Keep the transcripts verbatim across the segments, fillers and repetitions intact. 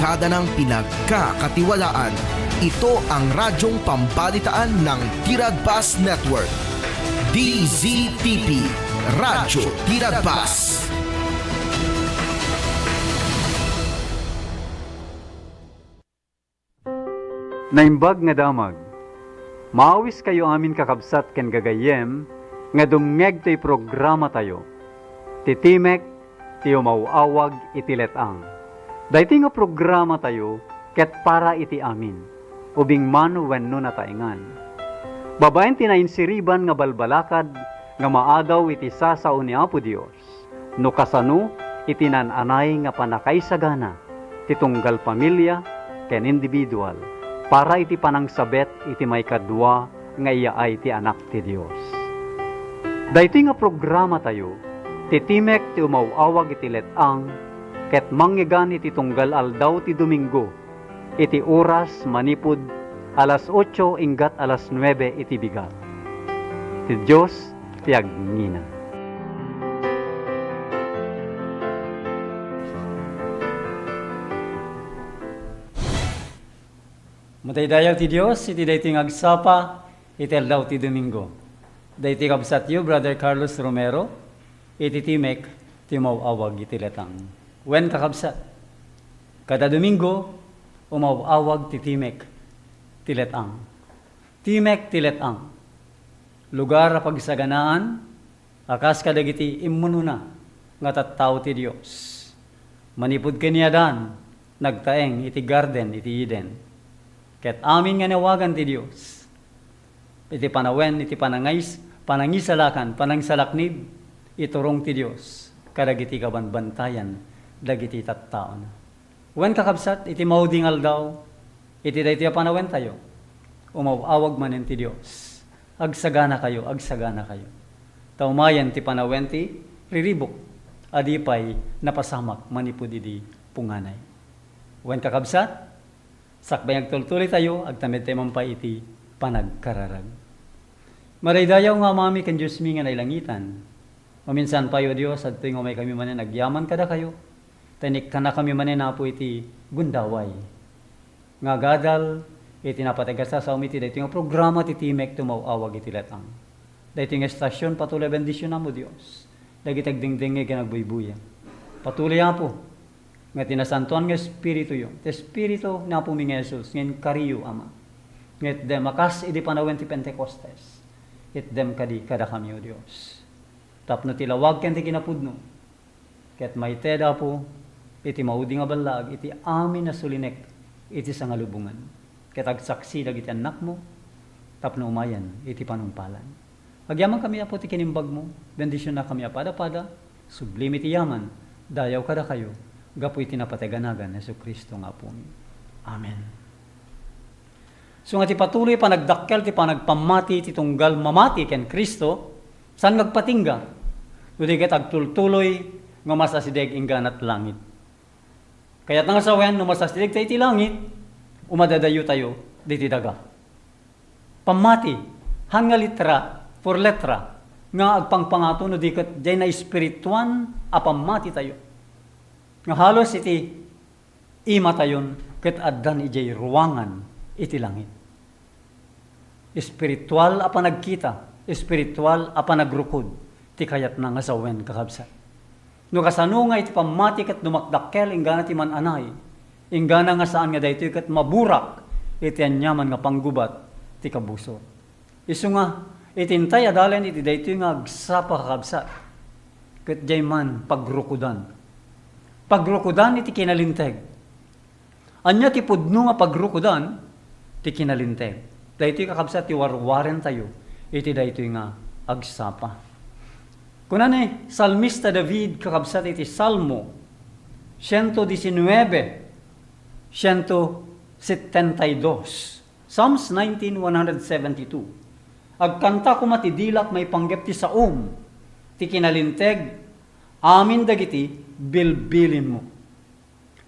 Ada ng pinagkakatiwalaan. Ito ang radyong pambalitaan ng Tiragbas Network. D Z T P, Radyo Tiragbas. Naimbag nga damag. Maawiskayo amin, kakabsat ken gagayyem, nga dumngeg toy programatayo, ti Timek ti Umaw-awag iti Let-ang. Daytoy nga programatayo ket para iti amin, ubing man wenno nataengan. Babaen ti nainsiriban nga balbalakad nga maadaw iti sasao ni Apo Dios, no kasano iti naan-anay nga pannakaisagana ti tunggal pamilia ken individual para iti panangsabet iti maikadua nga iyaay ti Anak ti Dios. Daytoy nga programatayo, ti Timek ti Umaw-awag iti Let-ang, ket mangngegana iti tunggal aldaw ti Domingo, iti oras manipud alas otso inggat alas nuebe iti bigat. Ti Dios ti agngina. Madaydayaw ti Dios iti daytoy nga agsapa iti aldaw ti Domingo. Daytoy kabsatyo, Brother Carlos Romero, iti Timek ti Umaw-awag iti Let-ang. Wen, kakabsat, kada Domingo, umaw-awag ti Timek ti Let-ang. Timek ti Let-ang. Lugar a pagsaganaan a kas kadagiti immunona nga tattao ti Dios. Manipud ken ni Adan, nagtaeng iti garden iti Eden. Ket amin nga nawagan ti Dios iti panawen, iti panangais-, panangisalakan, panangsalaknib, iturong ti Dios kadagiti kabanbantayan dagiti tattaona. Wen, kakabsat, iti maudi nga aldaw, iti daytoy a panawentayo, umaw-awag manen ti Dios. Agsaganakayo, agsaganakayo. Ta umayen ti panawen ti riribuk a di pay napasamak manipud idi punganay. Wen, kakabsat, sakbay nga agtultuloytayo, agtamedtayo man pay iti panagkararag. Madaydayaw nga Amami ken Diosmi nga nailangitan, maminsan pay, O Dios, adtoy nga umaykami manen agyaman kadakayo, ta inikkannakami manen, Apo, iti gundaway nga agadal iti napateg a sasaom iti daytoy nga programa ti Timek ti Umaw-awag iti Let-ang. Daytoy nga estasion, patuloy a bendisionam, O Dios, dagiti agdengdengngeg ken agbuybuya. Patuloy, Apo, nga ti Nasantoan nga Espirituyo, ti Espiritu ni Apomi nga Jesus, nga inkariyo, Ama, nga itdem a kas idi panawen ti Pentecostes, itdem kadi kadakami, O Dios. Tapno ti lawag ken ti kinapudno, ket maited, Apo, iti maudi nga ballaag iti amin a sulinek iti sangalubongan, ket agsaksi dagiti annakmo tapno umayen iti panungpalan. Agyamankami, Apo, ti kinimbagmo, bendisionnakami a pada-pada, sublimi ti yaman, dayaw kadakayo, gapu iti napateg a nagan ni Jesu-Cristo nga Apomi. Amen. Isu nga ti patuloy panagdakkel ti panagpammati ti tunggal mamati ken Cristo, saan nga agpatingga, no di ket agtultuloy nga umasideg inggana ti langit. Kayatna nga sawen, no umasidegtayo iti langit, umadadayotayo diti daga. Pammati, haan nga litra, for letra, nga agpangpangato no di ket diay naespirituan a pammatitayo. Nga halos iti imatayon ket addan idiay ruangan iti langit. Espiritual a panagkita, espiritual a panagrukod ti kayatna nga sawen, kakabsat. No kasano nga iti pammati ket dumakdakkel inggana ti man-anay, inggana nga saan nga daytoy ket maburak iti aniaman nga panggubat ti kabusor. Isu nga, iti intay a dalen iti daytoy nga agsapa, kakabsat, ket diay man pagrukodan. Pagrukodan iti kinalinteg. Ania ti pudno nga pagrukodan ti kinalinteg? Daytoy, kakabsat, ti warwarentayo iti daytoy nga agsapa. Kuna ni Salmista David, kakabsat, iti Salmo siento disinnuebe, siento setenta y dos, Psalms nineteen, one hundred seventy-two, "Agkanta koma ti dilak maipanggep ti saom, ti kinalinteg, amin dagiti bilbilinmo."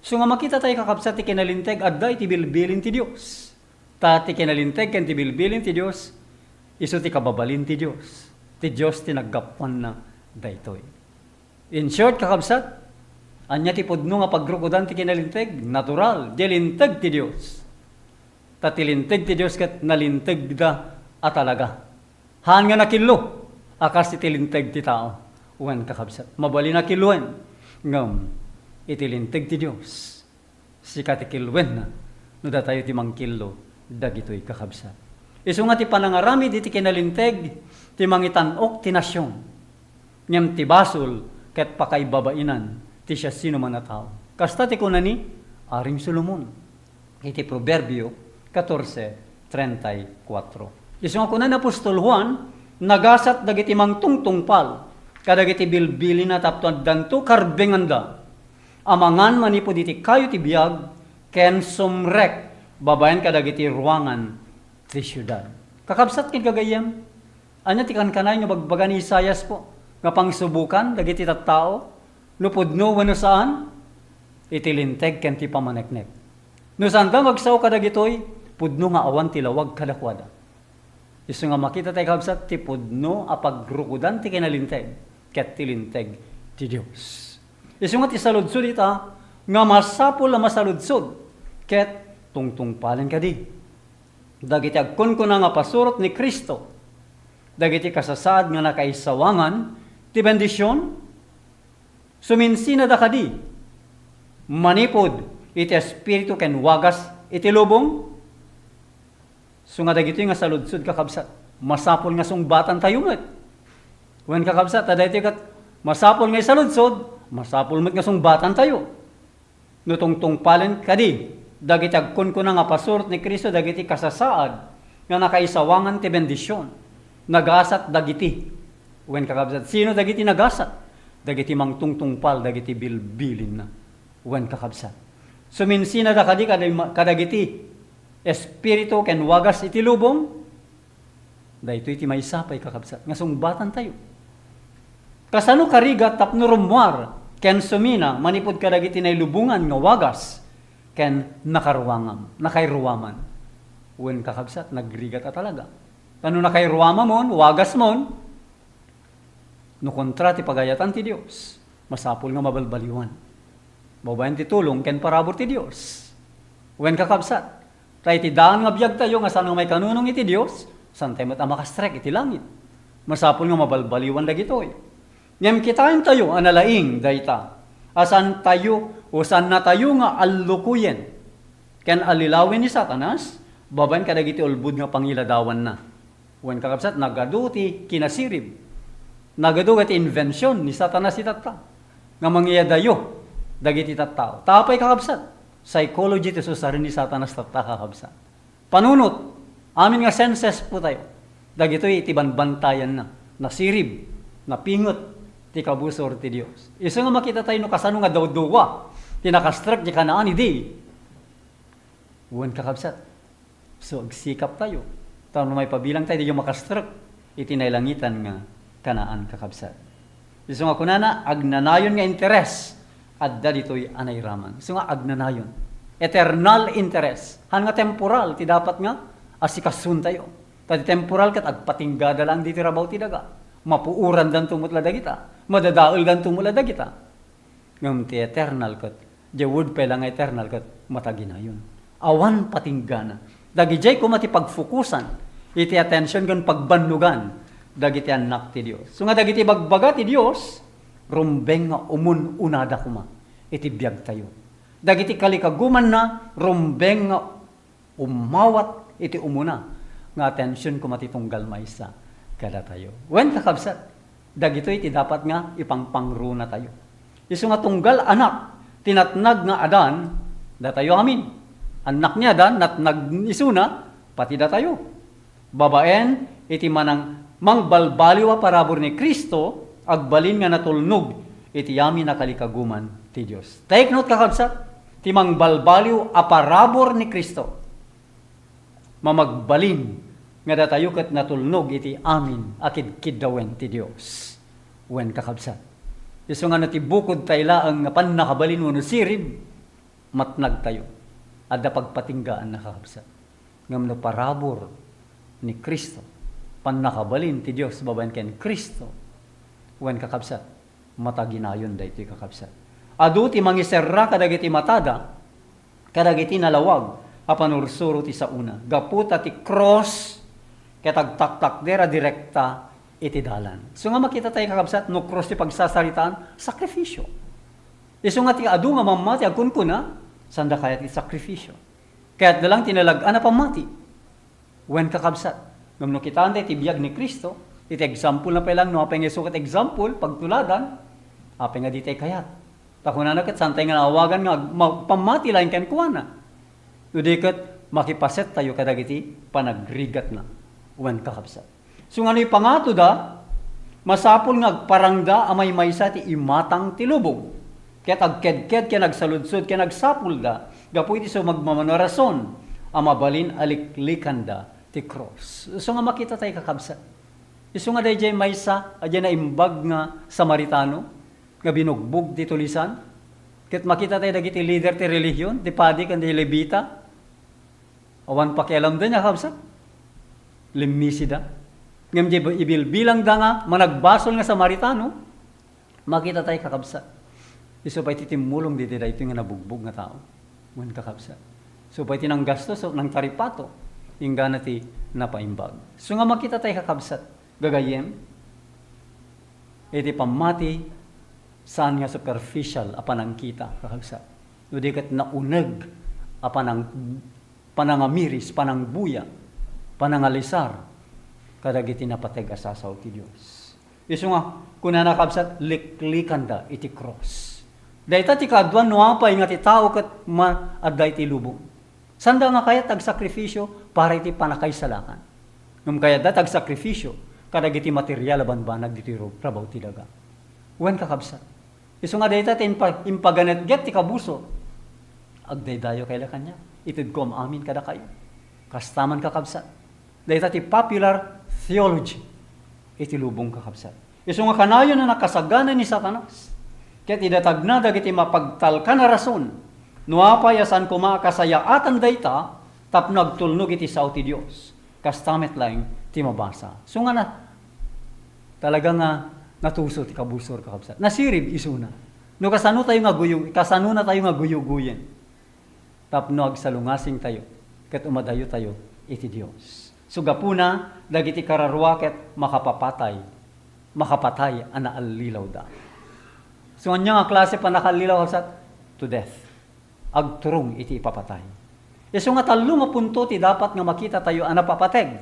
Isu nga makitatayo, kakabsat, ti kinalinteg adda iti bilbilin ti Dios. Ta ti kinalinteg ken ti bilbilin ti Dios, isu ti kababalin ti Dios. Ti Dios ti naggapuanna daytoy. In short, kakabsat, Ania ti pudno nga pagrukodan ti kinalinteg? Natural, diay linteg ti Dios. Ta ti linteg ti Dios ket nalintegda a talaga. Haan nga nakillo a kas iti linteg ti tao. Wen, kakabsat, mabalin a killuen. Ngem iti linteg ti Dios, sika ti killuenna no datayo ti mangkillo dagitoy, kakabsat. Isu nga ti panangaramid iti kinalinteg ti mangitan-ok ti nasion, ngem ti basol ket pakaibabainan ti siasinoman a tao. Kasta ti kuna ni Aring Solomon iti Proverbio catorce treinta y cuatro. Isu nga kuna ni apostol Juan, nagasat dagiti mangtungtungpal kadagiti bilbilina tapno addanto karbenganda a mangan manipud iti kayo ti biag ken sumrek babaen kadagiti ruangan ti siudad. Kakabsat ken gagayyem, ania ti kankanayon nga bagbaga ni Isaias po nga pangsubukan dagiti tattao no pudno wenno saan? Iti linteg ken ti pamaneknek. No saanda nga agsao kadagitoy, pudno nga awan ti lawag kadakuada. Isu nga makita tayo, kabsat, ti pudno a pagrukodan ti kinalinteg ket ti linteg ti Dios. Isu nga ti saludsod ita nga masapul a masaludsod ket tungtungpalen kadi dagiti agkunkuna nga pasurot ni Cristo, dagiti kasasaad nga nakaisawangan ti bendision? Suminsinada kadi manipud iti espiritu ken wagas iti lubong? Isu nga dagitoy nga saludsod, kakabsat, masapul nga sungbatantayo met. Wen, kakabsat, ta daytoy ket masapul nga isaludsod, masapul met nga sungbatantayo. No tungtungpalen kadi dagiti agkunkuna nga pasurot ni Cristo dagiti kasasaad nga nakaisawangan ti bendision, nagasat dagiti. Wen, kakabsat, sino dagiti nagasat? Dagiti mangtungtungpal dagiti bilbilinna. Wen, kakabsat, suminsinada kadi kada-, kadagiti espiritu ken wagas iti lubong? Daytoy ti maysa pay, kakabsat, nga sungbatantayo. Kasano karigat tapno rummuar ken sumina manipud kadagiti nailubongan nga wagas ken nakaruangam-, nakairuaman? Wen, kakabsat, nagrigat a talaga. Ta no nakairuamamon, wagasmon, no kontra ti pagayatan ti Dios, masapul nga mabalbaliwan babaen ti tulong ken parabur ti Dios. Wen, kakabsat, ta iti daan nga biagtayo nga saan nga maikanunong iti Dios, saantayo met a makastrek iti langit. Masapul nga mabalbaliwan dagitoy. Ngem kitaentayo a nalaing dayta, a saantayo, o saannatayo nga allukoyen ken allilawen ni Satanas babaen kadagiti ulbod nga pangiladawanna. Wen, kakabsat, nagadu ti kinasirib. Nagadu ti invention ni Satanas itatta nga mangiyadayo dagiti tattao. Ta apay, kakabsat? Psychology ti susaren ni Satanas tatta, kakabsat. Panunot, amin nga senses po tayo. Dagitoy iti banbantayanna. Nasirib, napinget ti kabusor ti Dios. Isu nga makita tayo no kasano nga dawduwa ti nakastrek ti Canaan idi. Wen, kakabsat, so agsikap tayo. Tapno maipabilang tayo, dagiti makastrek iti nailangitan nga Canaan, kakabsat. Isu nga kunana, agnanayon nga interes adda ditoy a nairaman. Isu nga agnanayon. Eternal interest. Haan nga temporal ti dapat nga asikasuntayo. Ta ti temporal ket agpatinggada laeng diti rabaw ti daga. Mapuorandanto met la dagita. Madadaeldanto met la dagita. Ngem ti eternal ket, the word pay la nga eternal ket mataginayon. Awan patinggana. Dagidiay koma ti pagfokusan iti attention ken pagbannogan dagiti annak ti Dios. Isu nga dagiti bagbaga ti Dios, rumbeng nga umun-unada koma iti biagtayo. Dagiti kalikagumanna, rumbeng nga ummawat iti umuna nga atension koma ti tunggal maysa kadatayo. Wen, kakabsat, dagitoy ti dapat nga ipangpangrunatayo. Isu nga tunggal anak ti natnag nga Adan, datayo amin. Annak ni Adan, natnag isuna, pati datayo. Babaen iti manang-, mangbalbaliw a parabur ni Cristo, agbalin nga natulnog iti amin a kalikaguman ti Dios. Take note, kakabsat, ti mangbalbaliw a parabur ni Cristo, mamagbalin nga datayo ket natulnog iti amin a kidkiddawen ti Dios. Wen, kakabsat, isu nga no ti bukod tay laeng nga pannakabalin wenno sirib, matnagtayo. Adda pagpatinggaanna, kakabsat. Ngem no parabur ni Cristo, pannakabalin ti Dios babaen ken Cristo, wen, kakabsat, mataginayon daytoy, kakabsat. Adu ti mangiserra kadagiti matada, kadagiti nalawag a panursuro ti saona. Gapu ta ti cross ket agtaktakder a direkta iti dalan. Isu nga makita tayo, kakabsat, no cross ti pagsasaritaan, sakrifisio. Isu nga ti adu nga mammati, agkunkuna, sanda kayat ti sakrifisio. Kayatda lang ti nalag-an a pammati. Wen, kakabsat, ngem no kitaen ti biag ni Cristo, iti example na pay lang, no apay nga isu ket example, pagtuladan, apay nga di tay kayat? Ta kunana ket, saan tay nga naawagan nga ag-, ma-, pammati laeng kenkuana? No di ket, makipaset tayo kadagiti panagrigatna. Wen, kakabsat. Isu nga no ipangatoda, masapul nga agparangda a maymaysa ti imatang ti lubong. Ket agkedked ken agsaludsod ken agsapulda gapu iti sumagmamano a rason a mabalin a liklikanda ti cross. Isu nga makita tayo, kakabsat. Isu nga daydiay maysa a diay naimbag nga Samaritano nga binugbog ti tulisan. Ket makita tayo dagiti lider ti relihion, ti padi ken ti Levita. Awan pakialamda nga, kakabsat. Limmisida. Ngem di ibilbilangda nga managbasol nga Samaritano, makita tayo, kakabsat. Isu pay ti timmulong ditoy daytoy nga nabugbog nga tao. Wen, kakabsat. Isu pay ti nanggastos, nangtaripato. Inggana ti napaimbag. Isu nga makita tayo, kakabsat. Gagayyem, iti pammati, saan nga superficial a panangkita, kakabsat. No di ket nauneg a panang-, panangamiris, panangbuya, panangalisar kadagiti napateg a sasao ti Dios. Isu nga, kunana, kabsat, liklikanda iti cross. Dayta ti kaaduan no apay nga ti tao ket ma-, adda iti lubong. Sanda nga kayat agsakripisio para iti panakaisalakan. Ngem kayatda ti agsakripisio kadagiti material a banbanag ditoy ru-, rabaw ti daga. Wen, kakabsat, isu nga dayta ti impa-, impaganetget ti kabusor. Agdaydayo kay la kaniak. Itedko am-amin kadakayo. Kasta man, kakabsat. Dayta ti popular theology iti lubong, kakabsat. Isu nga kanayon a nakasagana ni Satanas. Ket idatagna dagiti mapagtalkan a rason. No apay a saan koma a kasayaatan dayta tapno agtulnog iti sao ti Dios. Kasta met laeng ti mabasa. Isu nga na, talaga nga natuso ti kabusor, kakabsat. Nasirib isuna. No kasano tayo nga guyu-, kasano na tayo nga guyuguyen tapno agsalungasing tayo ket umadayo tayo iti Dios. So gapuna, dagiti kararua ket makapapatay, makapatay a naallilawda. So ania nga klase pannakaallilaw, kabsat? To death. Agturong iti ipapatay. Isu nga tallo nga punto ti dapat nga makita tayo a napapateg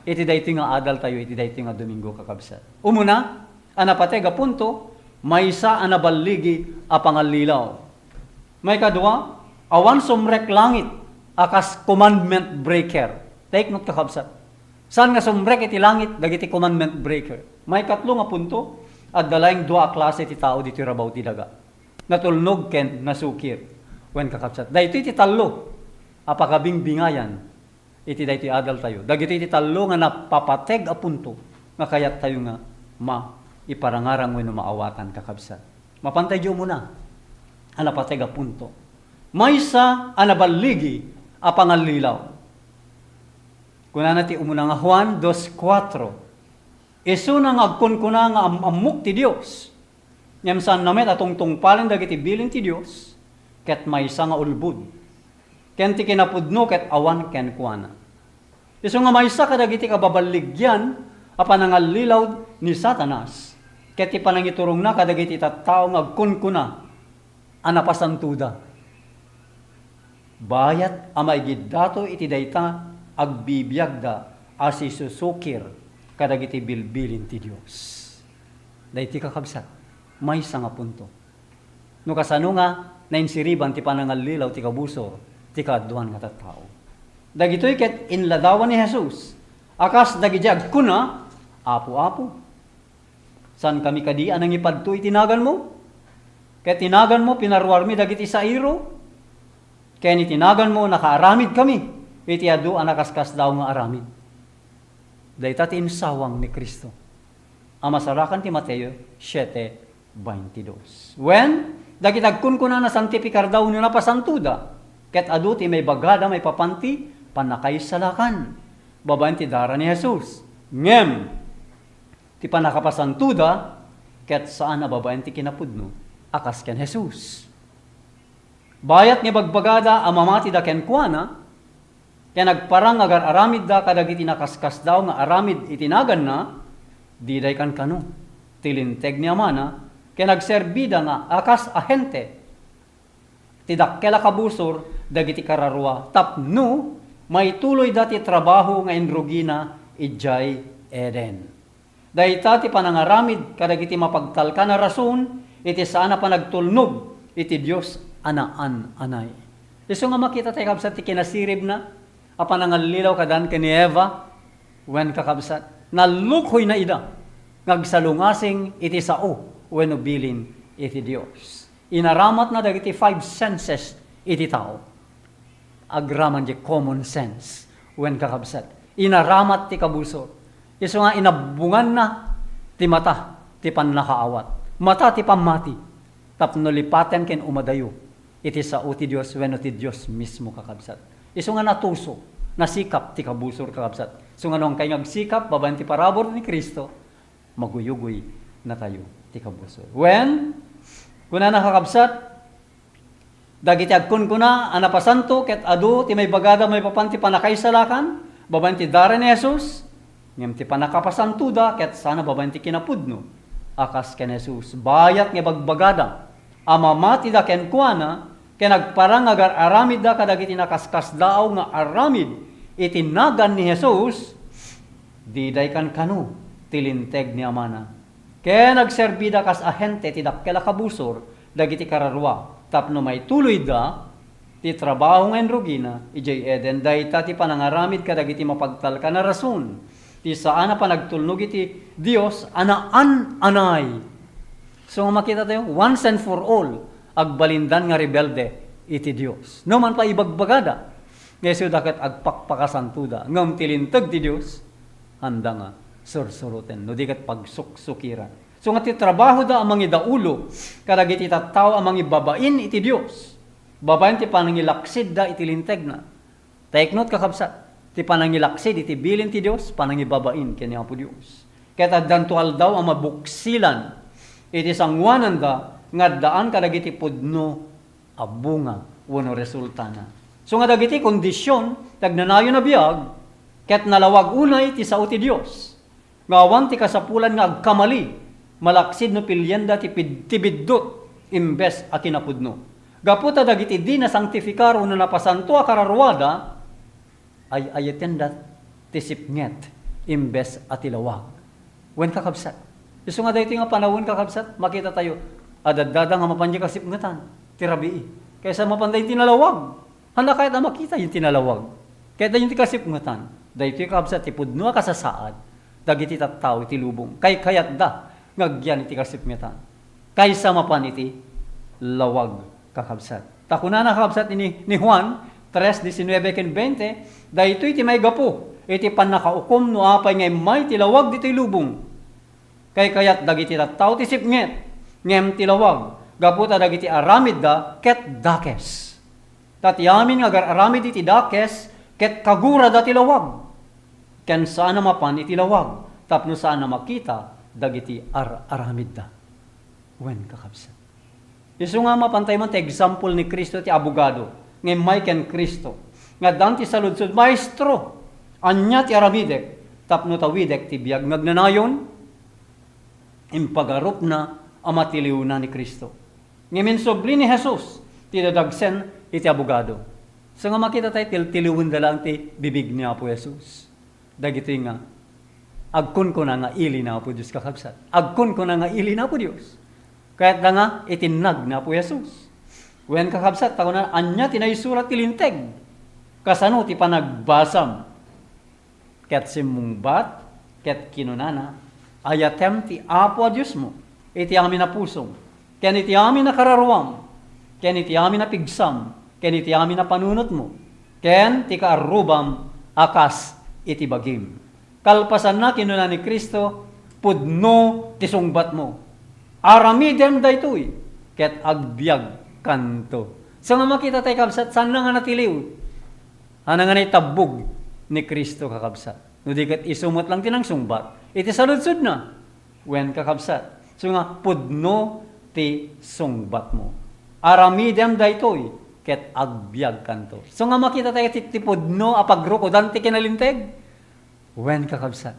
iti daytoy nga adal tayo iti daytoy nga Domingo, kakabsat. Umuna, a napateg a punto, maysa a naballigi a pangallilaw. Maikadua, awan sumrek langit a kas commandment breaker. Take note, kakabsat. Saan nga sumrek iti langit dagiti commandment breaker? Maikatlo nga punto, adda laeng dua a klase ti tao ditoy rabaw ti daga. Natulnog ken nasukir. Wen, kakabsat, daytoy ti tallo a pakabingbingayan iti daytoy adal tayo. Dagitoy ti tallo nga napapateg a punto nga kayat tayo nga maiparangarang wenno maawatan, kakabsat. Mapan tayo umuna a napateg a punto. Maysa a naballigi a pangallilaw. Kunana ti umuna nga Juan dos cuatro, "Isuna nga agkunkuna nga am-ammok ti Dios, ngem saanna met a tungtungpalen dagiti bilin ti Dios, ket maysa nga ulbod, ken ti kinapudno ket awan kenkuana." Isu nga maysa kadagiti kababalligian a panangallilaw ni Satanas, ket ti panangiturongna kadagiti tattao nga agkunkuna a napasantoda. Bayat a maigiddato iti dayta, agbibiagda a sisusukir kadagiti bilbilin ti Dios. Daytoy, kakabsat, maysa nga punto. No kasano nga nainsiriban ti panangallilaw ti kabusor ti kaaduan nga tattao. Dagitoy ket inladawan ni Jesus a kas dagiti agkuna, "Apo, Apo, saankami kadi a nangipadto iti naganmo? Ket ti naganmo pinaruarmi dagiti sairo, ken iti naganmo nakaaramidkami iti adu a nakaskasdaaw nga aramid." Dayta ti insawang ni Cristo a masarakan ti Mateo siete veintidos. Wen, dagiti agkunkunana santifikarda wenno napasantoda, ket adu ti maibagada maipapan ti pannakaisalakan babaen ti dara ni Jesus. Ngem, ti pannakapasantoda ket saan a babaen ti kinapudno a kas ken Jesus. Bayat nga ibagbagada a mamatida kenkuana, ken agparang nga agar-aramidda kadagiti nakaskasdaaw nga aramid iti naganna, diday kankano ti linteg ni Amana, ken agserbida nga a kas ahente ti dakkel a kabusor dagiti kararua tapno maituloyda ti trabaho nga inrugina idiay Eden. Dayta ti panangaramid kadagiti mapagtalkan a rason iti saan a panagtulnog iti Dios a naan-anay. Isu nga makita tayo, kabsat, ti kinasiribna a panangallilaw kadan ken ni Eva, wen, kakabsat, nallukoyna ida nga agsalungasing iti sao wenno bilin iti Dios. Inaramatna dagiti five senses iti tao. Agraman di common sense, wen, kakabsat, inaramat ti kabusor. Isu nga inabbunganna ti mata ti pannakaawat, mata ti pammati, tapno lipaten ken umadayo iti sao ti Dios wenno ti Dios mismo, kakabsat. Isu nga natuso, nasikap ti kabusor, kakabsat. Isu nga no ania nga agsikap babaen ti parabur ni Cristo, maguyugoy natayo ti kabusor. Wen, kunana, kakabsat, dagiti agkunkuna a napasanto ket adu ti maibagada maipapan ti pannakaisalakan babaen ti dara ni Jesus, ngem ti pannakapasantoda ket saan a babaen ti kinapudno a kas ken Jesus. Bayat nga ibagbagada a mamatida kenkuana ken agparang nga agar-aramidda kadagiti nakaskasdaaw nga aramid iti nagan ni Jesus, diday kankano ti linteg ni Amana. Ken agserbida kas ahente ti dakkel a kabusor dagiti kararua tapno maituloyda ti trabaho nga inrugina idiay Eden. Dayta ti panangaramid kadagiti mapagtalkan a rason ti saan a panagtulnog iti Dios a naan-anay. So, makita tayo, once and for all, agbalindan nga rebelde iti Dios. No man pa ibagbagada, nga isuda ket agpakpakasantoda, ngem ti linteg ti Dios, anda nga sursuroten, no di ket pagsuksukiran. So nga ti trabahoda a mangidaulo kadagiti tattao a mangibabain iti Dios, babaen ti panangilaksidda iti lintegna. Ta ikno, kakabsat, ti panangilaksid iti bilin ti Dios, panangibabain ken ni Apo Dios. Ket addanto aldaw a mabuksilan iti sangoananda nga addaan kadagiti pudno a bunga wenno resultana. So nga dagiti kondision ti agnanayon a biag ket nalawag unay ti sao ti Dios. Nga awan ti kasapulan nga agkamali, malaksid no pilienda ti pid-, ti biddut imbes a kinapudno. Gapu ta dagiti dina sangtifikar wenno napasanto a kararuada, ay-ayatenda ti sipnget imbes a ti lawag. Wen, kakabsat. Isu nga daytoy nga panawen, kakabsat, makita tayo, adda-adda nga mapan diay kasipngetan ti rabii. Kaysa mapan daytoy nalawag. Haan kayat a makita daytoy nalawag. Kayat daytoy kasipngetan. Daytoy, kakabsat, ti pudno a kasasaad dagiti tattao iti lubong. Kaykayatda nga agyan iti kasipngetan. Kaysa mapan iti lawag, kakabsat. Ta kunana, kakabsat, ni, ni Juan tres diecinueve ken veinte, daytoy ti maigapu iti pannakaukom no apay nga immay ti lawag ditoy lubong. Kaykayat dagiti tattao ti sipnget, ngem ti lawag, gapu ta dagiti aramidda ket dakes. Ta ti amin nga agar-aramid iti dakes ket kagurada ti lawag, ken saan a mapan iti lawag, tapno saan a makita dagiti ar-aramidda. Wen, kakabsat. Isu nga mapan tayo man ti example ni Cristo ti abogado nga immay ken Cristo, nga addaan ti saludsod, "Maestro, ania ti aramidek tapno tawidek ti biag nga agnanayon?" Impagarupna a matiliwna ni Cristo. Ngem insubli ni Jesus ti dadagsen iti abogado. So nga makita tayo, tiltiliwenda laeng ti bibig ni Apo Jesus. Dagitoy nga agkunkuna nga ili ni Apo Dios, kakabsat. Agkunkuna nga ili ni Apo Dios. Kayatda nga itinnag ni Apo Jesus. Wen, kakabsat, ta kunana, "Ania ti naisurat ti Linteg? Kasano ti panagbasam?" Ket simmungbat, ket kinunana, "Ayatem ti Apo a Diosmo iti amin a pusom, ken iti amin a kararuam, ken iti amin a pigsam, ken iti amin a panunotmo, ken ti kaarrubam a kas iti bagim." Kalpasanna, kinuna ni Cristo, "Pudno ti sungbatmo. Aramidem daytoy, ket agbiagkanto." So nga makita tayo, kabsat, saan nga natiliw? Haan nga naitabbog ni Cristo, kakabsat. No di ket isu met lang ti nangsungbat iti saludsodna. Wen, kakabsat. So nga, pudno ti sungbatmo. Aramidem daytoy ket agbiagkanto. So nga makita tayo ti, ti pudno a pagrukodan ti kinalinteg? Wen, kakabsat,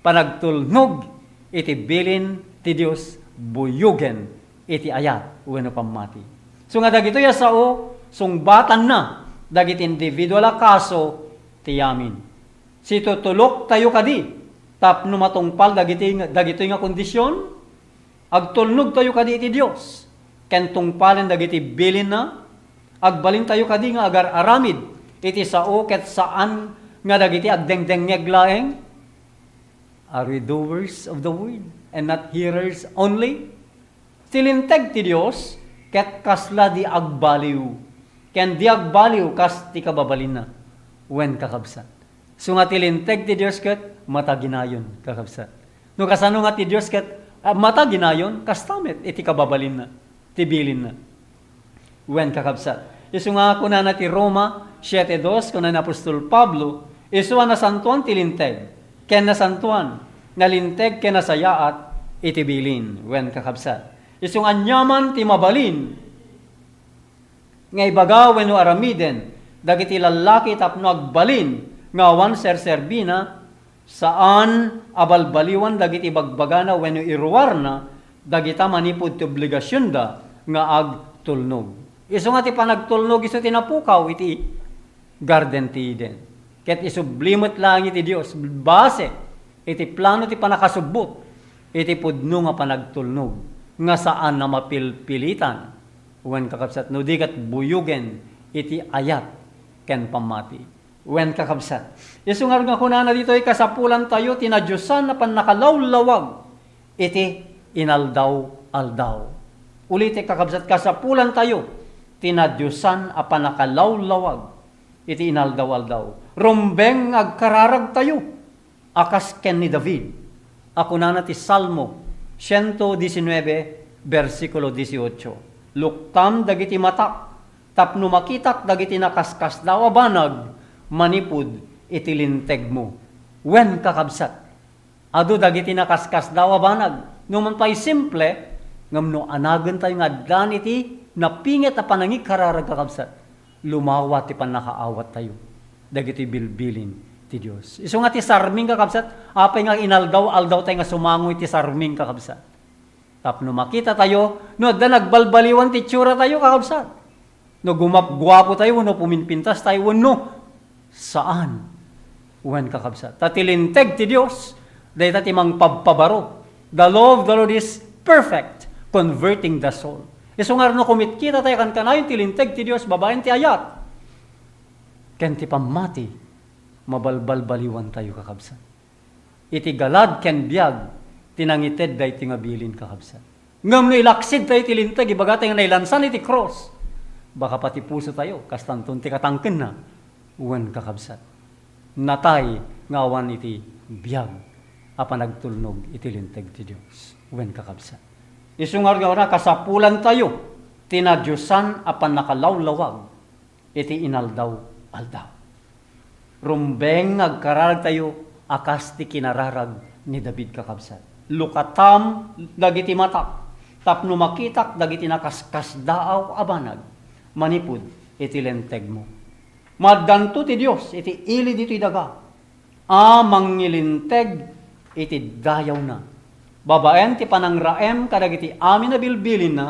panagtulnog iti bilin ti Dios buyogen iti ayat wenno pammati. So nga dagitoy a sao, sungbatanna dagiti individual a kaso ti amin. Situtuloktayo kadi tapno matungpal dagiti, dagitoy nga kondisyon? Agtulnogtayo kadi iti Dios ken tungpalen dagiti bilinna? Agbalintayo kadi nga agar-aramid iti sao ket saan nga dagiti agdengdengngeg laeng? Are we doers of the word and not hearers only? Ti linteg ti Dios ket kasla di agbaliw, ken di agbaliw kas ti kababalinna. Wen, kakabsat. So nga ti linteg ti Dios ket mataginayon, kakabsat. No kasano nga ti Dios ket, ah, mataginayon, kasta met iti kababalinna, ti bilinna. Wen, kakabsat. Isu nga kunana ti Roma siete dos, kuna ni apostol Pablo, isu a nasantuan ti linteg, ken nasantuan, nalinteg ken nasayaat iti bilin. Wen, kakabsat. Isu nga aniaman ti mabalin nga ibaga wenno aramiden dagiti lallaki tapno agbalin nga awan serserbina, saan a balbaliwan dagiti bagbagana wenno iruarna dagita manipud ti obligasionda nga agtulnog. Isu nga ti panagtulnog isu ti napukaw iti Garden ti Eden. Ket isubli met laeng iti Dios base iti plano ti pannakasubbot iti pudno nga panagtulnog nga saan a mapilpilitan. Wen, kakabsat, no di ket buyogen iti ayat ken pammati. Wen, kakabsat, isu ngarud nga kunana ditoy, kasapulantayo ti nadiosan a pannakalawlawag iti inaldaw-aldaw. Ulitek, kakabsat, kasapulantayo ti nadiosan a pannakalawlawag iti inaldaw-aldaw. Rumbeng nga agkararagtayo a kas ken ni David a kunana ti Salmo siento disinnuebe, bersikulo dieciocho, "Luktam dagiti matak tapno makitak dagiti nakaskasdaaw a banag manipud iti lintegmo." Wen, kakabsat, adu dagiti nakaskasdaaw a banag. No man pay simple, ngem no anagentayo nga addan iti napinget a panangikararag, kakabsat, lumawa ti pannakaawattayo dagiti bilbilin ti Dios. Isu nga ti sarming, kakabsat, apay nga inaldaw-aldawtayo nga sumango iti sarming, kakabsat? Tapno makitatayo no adda nagbalbaliwan ti itsuratayo, kakabsat. No gumapguapotayo wenno puminpintastayo wenno saan. Wen, kakabsat, ta ti linteg ti Dios, dayta ti mangpabpabaro. The law of the Lord is perfect, converting the soul. Isu nga no kumitkitatayo kankanayon ti linteg ti Dios babaen ti ayat ken ti pammati, mabalbalbaliwantayo, kakabsat. Iti galad ken biag ti nangited daytoy nga bilin, kakabsat. Ngem no ilaksidtayo iti linteg, ibagatayo nga nailansan iti krus, baka pati pusotayo, kastanton ti katangkenna. Wen, kakabsat, natay nga awan iti biag a panagtulnog iti linteg ti Dios. Wen, kakabsat, isu ngarud nga una, kasapulantayo ti nadiosan a pannakalawlawag iti inaldaw-aldaw. Rumbeng nga agkararagtayo a kas ti kinararag ni David, kakabsat. Lukatam dagiti matak tapno makitak dagiti nakaskasdaaw a banag manipud iti lentegmo. Maaddanto ti Dios iti ili ditoy daga a mangilinteg iti dayawna. Babaen ti panangraem kadagiti amin a bilbilinna,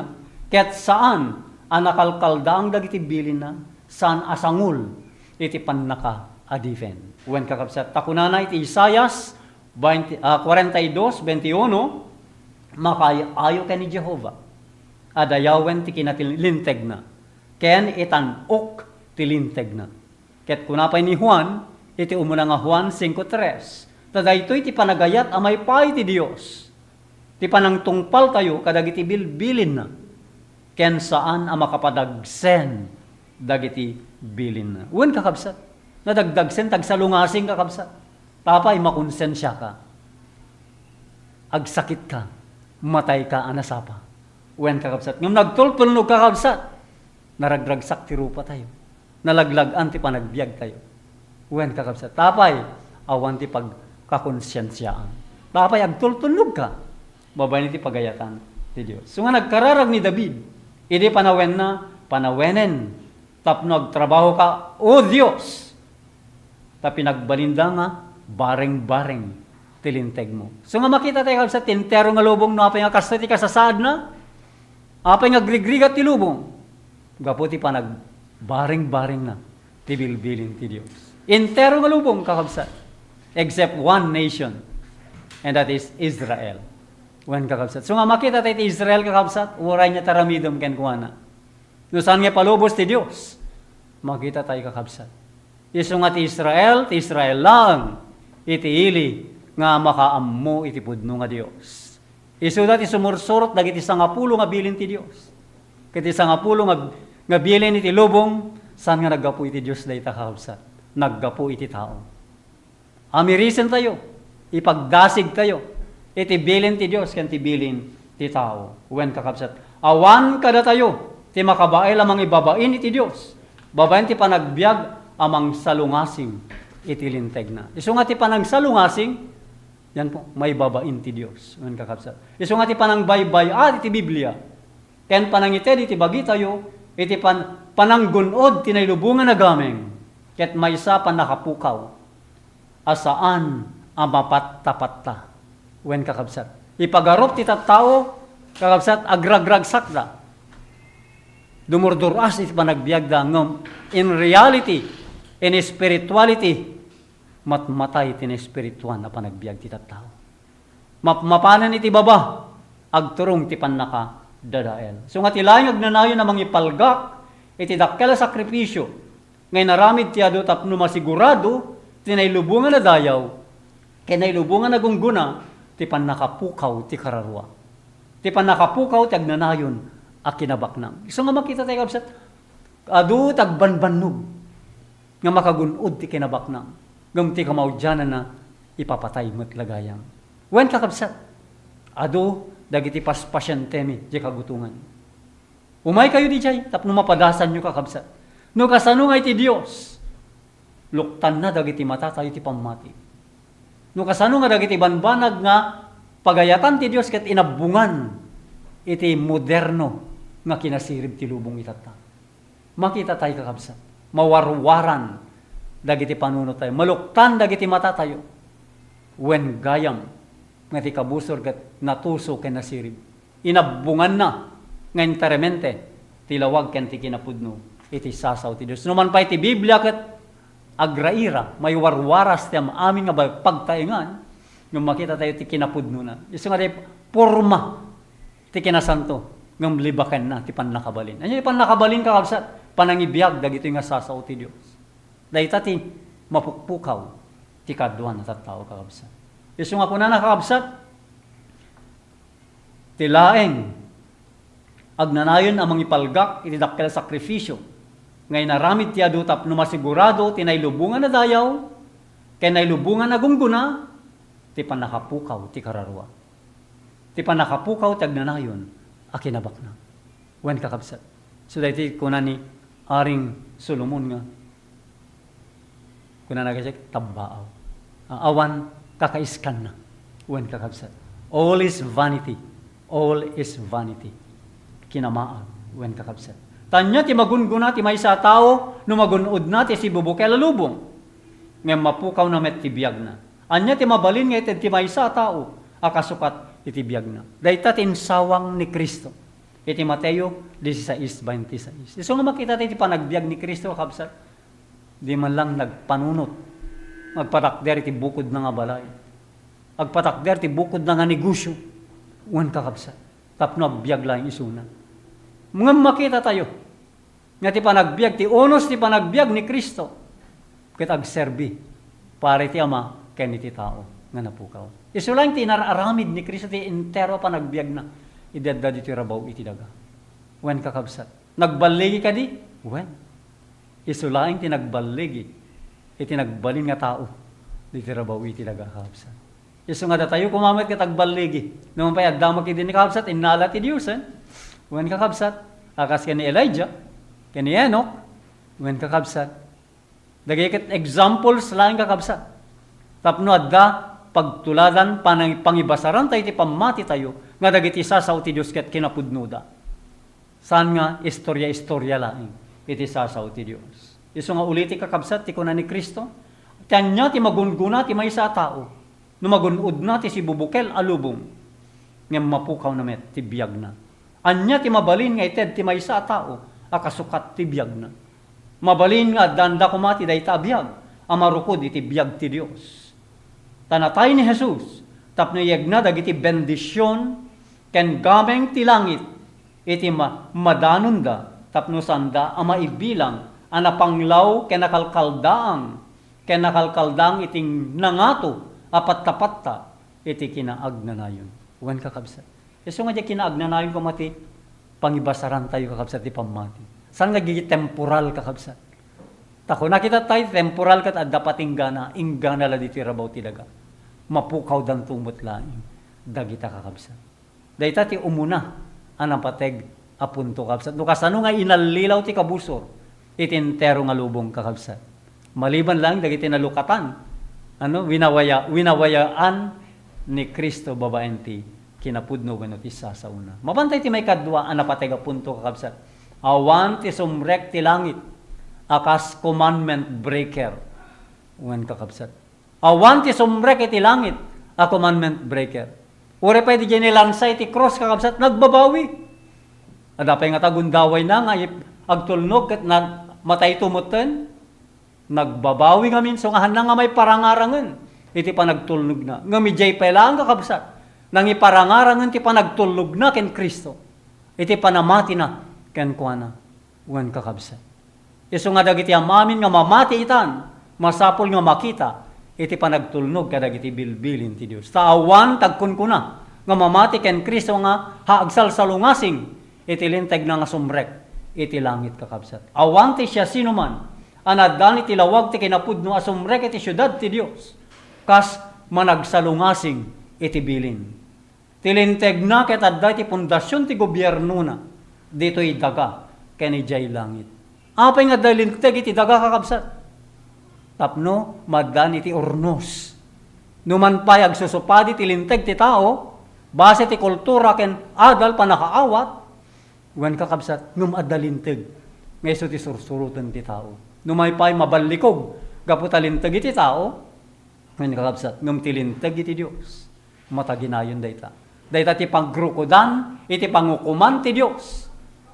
ket saan a nakalkaldaang dagiti bilinna, saan a sangul iti pannakaadipen. Wen, kakabsat, ta kunana iti Isaias twenty, ah, forty-two twenty-one, "Makaay-ayo ken ni Jehovah a dayawen ti kinalintegna, ken itan-ok ti lintegna." Ket kuna pay ni Juan iti umuna nga Juan cinco tres, ta daytoy ti panagayat a maipaay ti Dios, ti panangtungpaltayo kadagiti bilbilinna, ken saan a makapadagsen dagiti bilinna. Wen, kakabsat, nadagdagsen ti agsalungasing, kakabsat. Apay, makonsensiaka, agsakitka, matayka a nasapa. Wen, kakabsat, ngem nagtultulnog, kakabsat, naragragsak ti rupatayo. Nalaglag-an ti panagbiagtayo. Wen, kakabsat, apay, awan ti pagkakonsiensiaan. Apay, agtultulnogka babaen iti pagayatan ti Dios. So nga nagkararag ni David, idi panawenna, panawenen, tapno agtrabahoka, O Dios, ta pinagbalinda nga bareng-bareng ti lintegmo. So nga makita tayo, kabsat, ti entero nga lubong, no apay nga kastoy ti kasasaadna, apay nga agrigrigat ti lubong, gapu ti panagbareng-barengna ti bilbilin ti Dios. Entero nga lubong, kakabsat, except one nation, and that is Israel. Wen, kakabsat. So nga makita tayo ti Israel, kakabsat, uray nga taramidem kenkuana. No saan nga palubos ti Dios, makita tayo, kakabsat. Isu nga ti Israel, ti Israel laeng, iti ili nga makaammo iti pudno nga Dios. Isuda ti sumursurot dagiti sangapulo nga bilin ti Dios. Ket ti sangapulo nga, nga bilin iti lubong, saan nga naggapu iti Dios dayta, kakabsat? Naggapu iti tao. Amirisentayo, ipagdasigtayo iti bilin ti Dios ken ti bilin ti tao. Wen, kakabsat, awan kadatayo ti makabael a mangibabain iti Dios, babaen ti panagbiag a mangsalungasing iti lintegna. Isu nga ti panangsalungasing, yan po, maibabain ti Dios. Wen, kakabsat. Isu nga ti panangbaybay-at iti Biblia, ken panangited iti bagitayo, iti pan-, pananggun-od ti nailubongan a gameng, ket maysa pannakapukaw a saan a mapattapatta. Wen, kakabsat, ipagarup ti tattao, kakabsat, agragragsakda. Dumurdur-as iti panagbiagda, ngem in reality, in spirituality, matmatay ti naespirituan a panagbiag ti tattao. Mapmapanen iti baba, agturong ti pannakadadael. So nga ti laeng agnanayon a mangipalgak iti dakkel a sakrifisio nga inaramid ti adu tapno masigurado ti nailubongan a dayaw ken nailubongan a gunggona ti pannakapukaw ti kararua. Ti pannakapukaw ti agnanayon a kinabaknang. Isu nga makita tayo, kabsat, adu ti agbanbannog nga makagun-od ti kinabaknang, ngem ti kamaudiananna, ipapatay met la gayam. Wen, kakabsat, adu dagiti paspasientemi diay kagutongan. Umaykayo diay tapno mapadasanyo, kakabsat. No kasano nga iti Dios, luktanna dagiti matatayo ti pammati. No kasano nga dagiti banbanag nga pagayatan ti Dios ket inabbongan iti moderno nga kinasirib ti lubong itatta. Makita tayo, kakabsat, mawarwaran dagiti panunottayo, maluktan dagiti matatayo. Wen, gayam nga ti kabusor ket natuso ken nasirib. Inabbonganna nga enteramente ti lawag ken ti kinapudno iti sasao ti Dios. Numan pay ti Biblia ket agraira, maiwarwaras ti am-amin nga bal-, pagtaengan, no makita tayo ti kinapudnona. Isu nga di porma ti kinasanto, ngem libakenna ti pannakabalin. Ania ti pannakabalin, kakabsat? Panangibiag dagitoy nga sasao ti Dios. Dayta ti mapukpukaw ti kaduan a tattao, kakabsat. Isu nga kunana, kakabsat, ti laeng agnanayon a mangipalgak iti dakkel a sakrifisio nga inaramid ti adu tapno masigurado ti nailubongan a dayaw ken nailubongan a gunggona ti pannakapukaw ti kararua. Ti pannakapukaw ti agnanayon a kinabaknang. Wen, kakabsat. So, daytoy kuna ni Aring Solomon nga, kuna na kasi, tabbaaw. A-, awan kakaiskanna. Wen, kakabsat. All is vanity. All is vanity. Kinamaag. Wen, kakabsat. Ta ania ti magunggona ti maysa a tao no magun-odna ti sibubukel a lubong? Ngem mapukawna met ti biagna. Ania ti mabalin nga ited ti maysa a tao a kasukat iti biagna? Dayta ti insawang ni Cristo iti Mateo dieciséis veintiséis. Isu nga makita tayo ti panagbiag ni Cristo, kakabsat, di man lang nagpanunot, agpatakder iti bukodna nga balay, agpatakder ti bukodna nga negosyo, wen, kakabsat, tapno agbiag laeng isuna. Ngem makita tayo, nga ti panagbiag, ti unos ti panagbiag ni Cristo, ket agserbi para iti Ama ken iti tao nga napukaw. Isu laeng ti inar-aramid ni Cristo ti entero a panagbiagna idi adda ditoy rabaw iti daga. Wen, kakabsat. Nagballigi kadi? Wen. Isu laeng ti nagballigi iti nagbalin nga tao ditoy rabaw iti daga, kakabsat. Isu nga datayo koma met ket agballigi. Numan pay adda met idi ni kakabsat, innala ti Dios, eh. Wen, kakabsat, a kas ken ni Elijah, ken ni Enoch, wen, kakabsat. Dagiti ket examples laeng, kakabsat. Tapno adda pagtuladan, panang-, pangibasaran tayo iti pammati tayo, nga dagiti sasao ti Dios ket kinapudnoda. Saan nga istorya-istorya laeng iti sasao ti Dios. Isu nga uliti, kakabsat, ti kuna ni Cristo, ti ania ti magunggona ti maysa a tao no magun-odna ti sibubukel a lubong, ngem mapukawna met ti biagna? Ania ti mabalin nga ited ti maysa a tao a kasukat ti biagna? Mabalin nga addaanda koma ti dayta a biag a marukod iti biag ti Dios. Ta natay ni Jesus tapno iyegna dagiti bendision ken gameng ti langit iti ma-, madanonda tapno sanda a maibilang a napanglaw ken nakalkaldaang, ken nakalkaldaang iti nangato a pattapatta iti kinaagnanayon. Wen, kakabsat. Isu nga diay kinaagnanayon koma ti pangibasarantayo, kakabsat, ti pammati. Saan nga agigi temporal, kakabsat? Ta kuna kitattayo, temporal ket adda patinggana, inggana la ditoy rabaw ti daga. Mapukawdanto met laeng dagita, kakabsat. Dayta ti umuna a napateg a punto, kabsat. No kasano nga inallilaw ti kabusor iti entero nga lubong, kakabsat. Maliban laeng dagiti nalukatan, ano, winawaya-, winawayaan ni Cristo babaen ti kinapudno wenno ti sasaona. Mapantay ti maikadua a napateg a punto, kakabsat. Awan ti sumrek ti langit a kas commandment breaker. Wen, kakabsat. Awan ti sumrek iti langit a commandment breaker. Uray pay diay nilansa iti krus, kakabsat, nagbabawi. Adda pay ngata gundawayna nga ip-, agtulnog ket nag-, matayto metten. Nagbabawi ngamin, sungahanna nga maiparangarangen iti panagtulnogna. Ngem idiay pay laeng, kakabsat, nangiparangarangen ti panagtulnogna ken Cristo iti panamatina kenkuana. Wen, kakabsat. Isu nga dagiti am-amin nga mamati itan, masapul nga makita iti panagtulnog kadagiti bilbilin ti Dios. Ta awan ti agkunkuna nga mamati ken Cristo nga ha agsalsalungasing iti lintegna nga sumrek iti langit, kakabsat. Awan ti siasinoman a naaddaan iti lawag ti kinapudno a sumrek iti siudad ti Dios kas managsalungasing iti bilin. Ti lintegna ket adda iti pundasion ti gobiernona ditoy daga ken idiay langit. Apay nga adda linteg iti daga, kakabsat? Tapno maaddaan iti urnos. Numan pay agsusupadi ti linteg ti tao, base ti kultura ken adal pannakaawat, wen, kakabsat, ngem adda linteg nga isu ti sursuroten ti tao. Numan pay maballikog gapu ta linteg iti tao, wen, kakabsat, ngem ti linteg iti Dios. Mataginayon dayta. Dayta ti pagrukodan iti pangukoman ti Dios.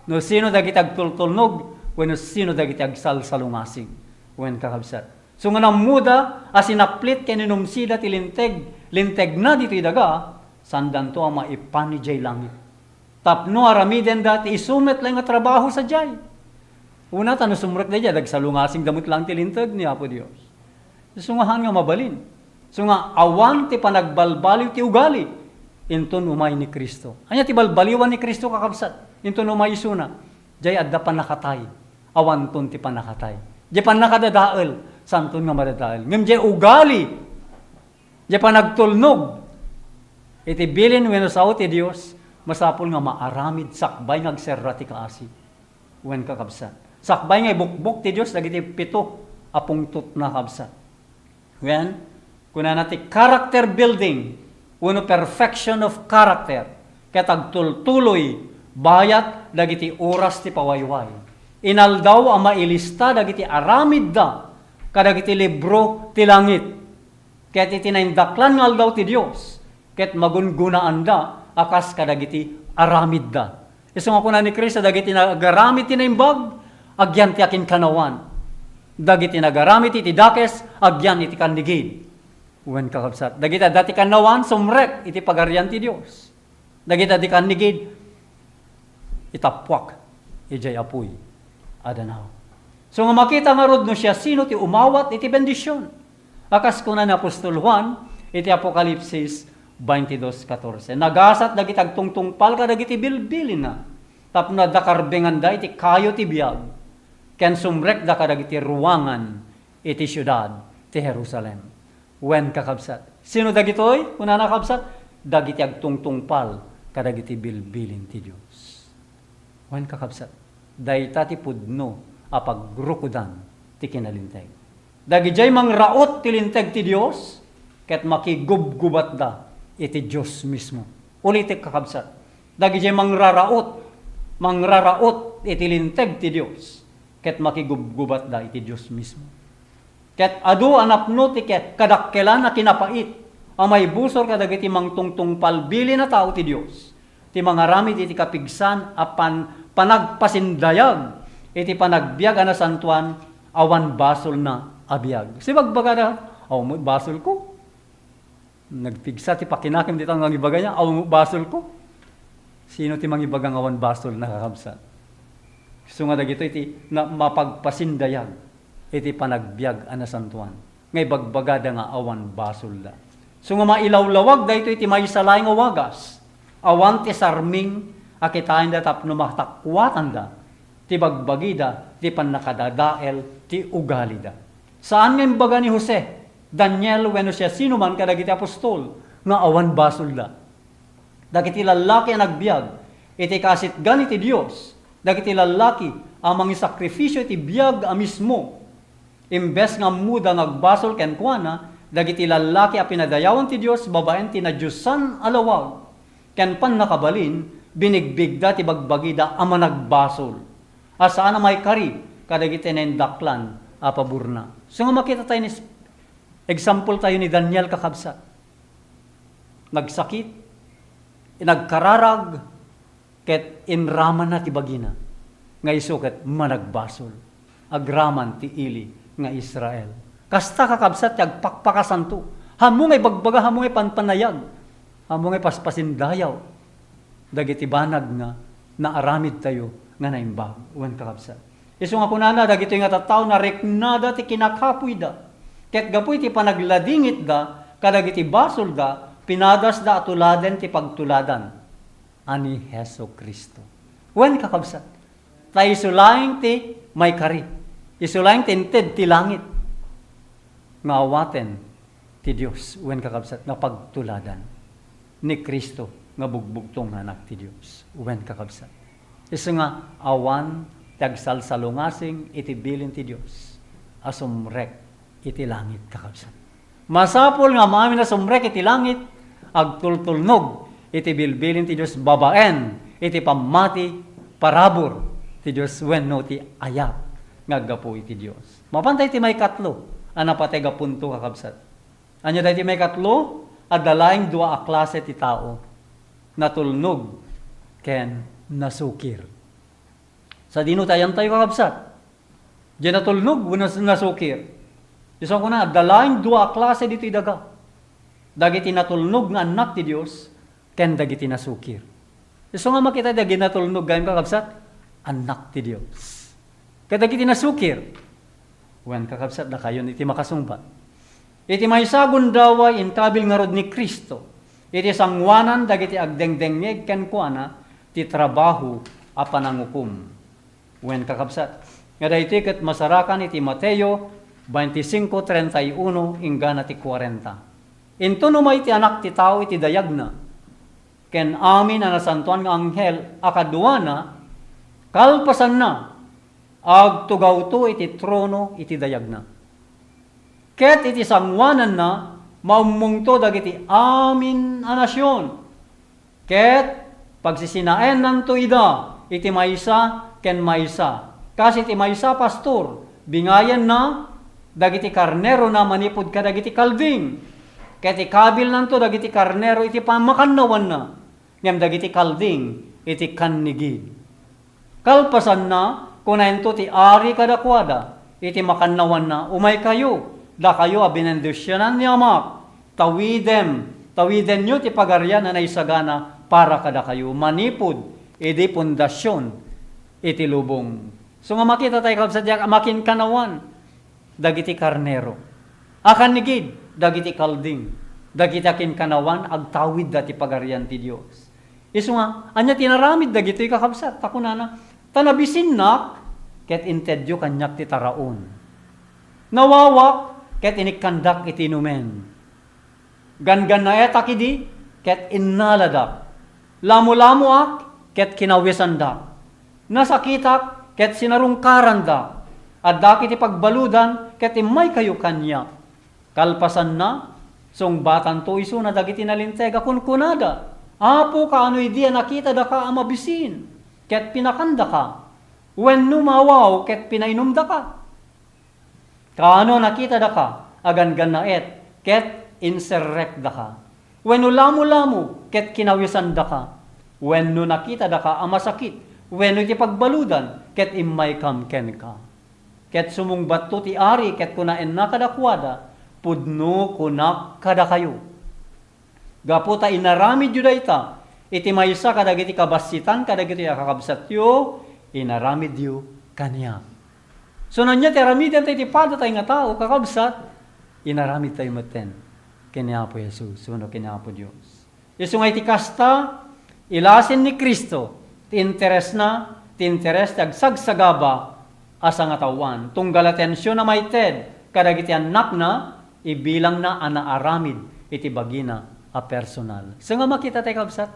No sino dagiti agtultulnog, wenno sino dagiti agsalsalungasing. Wen, kakabsat. Isu nga ammoda a sinaplit ken inumsida ti linteg, lintegna ditoy daga, saandanto a maipan idiay langit. Tapno aramidenda ti isu met laeng nga trabaho sadiay. Una, ta no sumrekda idiay, agsalungasingda met laeng ti linteg ni Apo Dios. Isu nga haan nga mabalin. Isu nga awan ti panagbalbaliw ti ugali inton umay ni Cristo. Ania ti balbaliwan ni Cristo, kakabsat? Inton umay isuna, diay adda pannakatay. Awanton ti pannakatay. Diay pannakadadael, saanton nga madadael. Ngem diay ugali, diay panagtulnog iti bilin wenno sao ti Dios, masapul nga maaramid sakbay nga agserra ti kaasi. Wen, kakabsat. Sakbay nga ibukbok ti Dios dagiti pito a pungtotna, kabsat. Wen, kunana ti character building wenno perfection of character ket agtultuloy bayat dagiti oras ti pawayway. Inaldaw a mailista dagiti aramidda kadagiti libro ti langit. Ket iti naindaklan nga aldaw ti Dios, ket magungunaanda a kas kadagiti aramidda. Isu nga kuna ni Cristo, dagiti nagaramid ti naimbag, agyan ti akinkannawan. Dagiti nagaramid iti dakes, agyan iti kannigid. Wen, kakabsat, dagiti adda ti kannawan, sumrek iti pagarian ti Dios. Dagiti adda kannigid, itappuak idiay apuy a danaw. Isu nga makita ngarud no siasino ti umawat iti bendision. A kas kuna ni apostol Juan iti Apokalipsis twenty-two catorce, nagasat dagiti agtungtungpal kadagiti bilbilinna, tapno adda karbenganda iti kayo ti biag, ken sumrekda kadagiti ruangan iti siudad ti Jerusalem. Wen, kakabsat. Sino dagitoy? Kunana, kabsat, dagiti agtungtungpal kadagiti bilbilin ti Dios. Wen, kakabsat, dayta ti pudno a pagrukodan ti kinalinteg. Dagidiay mangraut ti linteg ti Dios, ket makigubgubatda iti Dios mismo. Ulitek, kakabsat, dagiti mangraraut, mangraraut iti linteg ti Dios, ket makigubgubatda iti Dios mismo. Ket adu a napno ti ke-, kadakkelan a kinapait a maibusor kadagiti mangtungtungpal bilin a tao ti Dios, ti mangaramid iti kapigsan a pan-, panagpasindayag iti panagbiag a nasantoan awan basolna a biag. Sibagbagada, "Awan met basolko." Nagpigsa ti pakinakim dita nga mangibaga niya, "Awan met basolko." Sino ti mangibaga nga awan basolna, kakabsat? Isu nga dagitoy ti na-, mapagpasindayag iti panagbiag a nasantoan nga ibagbagada nga awan basolda. Isu nga mailawlawag daytoy ti maysa laeng a wagas, awan ti sarming a kitaenda tapno matakuatanda ti bagbagida ti pannakadadael ti ugalida. Saan nga imbaga ni Jose, Daniel, wenno siasinoman kadagiti apostol nga awan basolda. Dagiti lallaki a nagbiag iti kaasitgan iti Dios, dagiti lallaki a mangisakrifisio iti biag a mismo, imbes nga ammoda nga agbasol kenkuana, dagiti lallaki a pinadayawan ti Dios babaen ti nadiosan a lawag ken pannakabalin, binigbigda ti bagbagida a managbasol, a saan a maikari kadagiti naindaklan a paborna. So nga makita tayo ni, example tayo ni Daniel, kakabsat. Nagsakit, nagkararag, ket inramanna ti bagina nga isu ket managbasol agraman ti ili nga Israel. Kasta, kakabsat, ti agpakpakasanto. Ammo nga ibagbaga, ammo nga panpanayag, ammo nga paspasindayaw dagiti banag nga naaramidtayo nga naimbag. Wen, kakabsat. Isu nga kunana, dagitoy nga tattao, nariknada ti kinakapuyda. Ket gapu iti panagladingitda kadagiti basolda, pinadasda a tuladen ti pagtuladan a ni Jesu-Cristo. Wen, kakabsat, ta isu laeng ti maikari. Isu laeng ti inted ti langit nga awaten ti Dios. Wen, kakabsat, nga pagtuladan ni Cristo nga bugbugtong nga Anak ti Dios. Wen, kakabsat, isu nga awan ti agsalsalungasing iti bilin ti Dios a sumrek iti langit, kakabsat. Masapul nga amin a sumrek iti langit, agtultulnog iti bilbilin ti Dios babaen iti pammati, parabur ti Dios wenno ti ayat nga aggapu iti Dios. Mapanta iti maikatlo a napateg a punto, kakabsat. Ania daytoy maikatlo? Adda laeng dua a klase ti tao, natulnog ken nasukir. Sadino ti ayantayo, kakabsat? Diay natulnog wenno nas-, nasukir? Isu a kuna, adda laeng dua a klase ditoy daga. Dagiti natulnog nga annak ti Dios ken dagiti nasukir. Isu nga makita, dagiti natulnog gayam, kakabsat, annak ti Dios. Ket dagiti nasukir, wen, kakabsat, dakayon iti makasungbat. Iti maysa a gundaway, inkabil ngarud ni Cristo iti sangoanan dagiti agdengdengngeg kenkuana ti trabaho a panangukom. Wen, kakabsat, nga daytoy ket masarakan iti Mateo twenty-five treinta y uno inggana ti kuarenta. Inton umay ti Anak ti Tao iti dayagna, ken amin a nasantoan nga anghel a kaduana, kalpasanna, agtugawto iti trono iti dayagna. Ket iti sangoananna, maummongto dagiti amin a nasion, ket pagsisinaennanto ida iti maysa ken maysa. Kas iti maysa a pastor, bingayanna dagiti karnerona manipud kadagiti kalding, ket ikabilnanto dagiti karnero iti pamakannawanna, ngem dagiti kalding iti kannigid. Kalpasanna, kunaento ti ari kadakuada iti makannawanna, "Umaykayo, dakayo a binendisionan ni Amak, tawidem, tawidenyo ti pagarian a naisagana para kadakayo manipud idi pundasion iti lubong." So nga makita tayo, kabsat, diak a makinkanawan dagiti karnero. Akannigid dagiti kalding, dagiti akinkanawan agtawidda ti pagarian ti Dios. Isu nga, ania ti naramid dagitoy, kakabsat? Ta kunana, "Ta nabisinnak, ket intedyo kaniak ti taraon. Nawawak, ket inikkandak iti inumen. Gangannaetak idi, ket innaladak. Lamulamoak, ket kinawisandak. Nasakitak, ket sinarungkarandak. Addak iti pagbaludan, ket immaykayo kaniak." Kalpasanna, sungbatanto isuna dagiti nalinteg a kunkunada, Apo, kaano idi a nakitadaka a mabisin, ket pinakandaka? Wenno mawaw, ket pinainumdaka? Kaano a nakitadaka a ganggannaet, ket inserrekdaka? Wenno lamolamo, ket kinawisandaka? Wenno nakitadaka a masakit, wenno iti pagbaludan, ket immaykam kenka? Ket sumungbatto ti ari ket kunaenna kadakuada, "Pudno kunak kadakayo." Gapu ta inaramidyo dayta iti maysa kadagiti kabassitan kadagitoy a kakabsatyo, inaramidyo kaniak. So, ania ti aramidentayo iti padatayo nga tao, kakabsat? Inaramidtayo metten ken ni Apo Jesus wenno ken ni Apo Dios. Isu nga iti kasta, ilasin ni Cristo ti interesna, ti interes ti agsagsagaba a sangataoan. Tunggal atensionna maited kadagiti annakna, ibilangna a naaramid iti bagina a personal. Isu nga makitatayo, kabsat,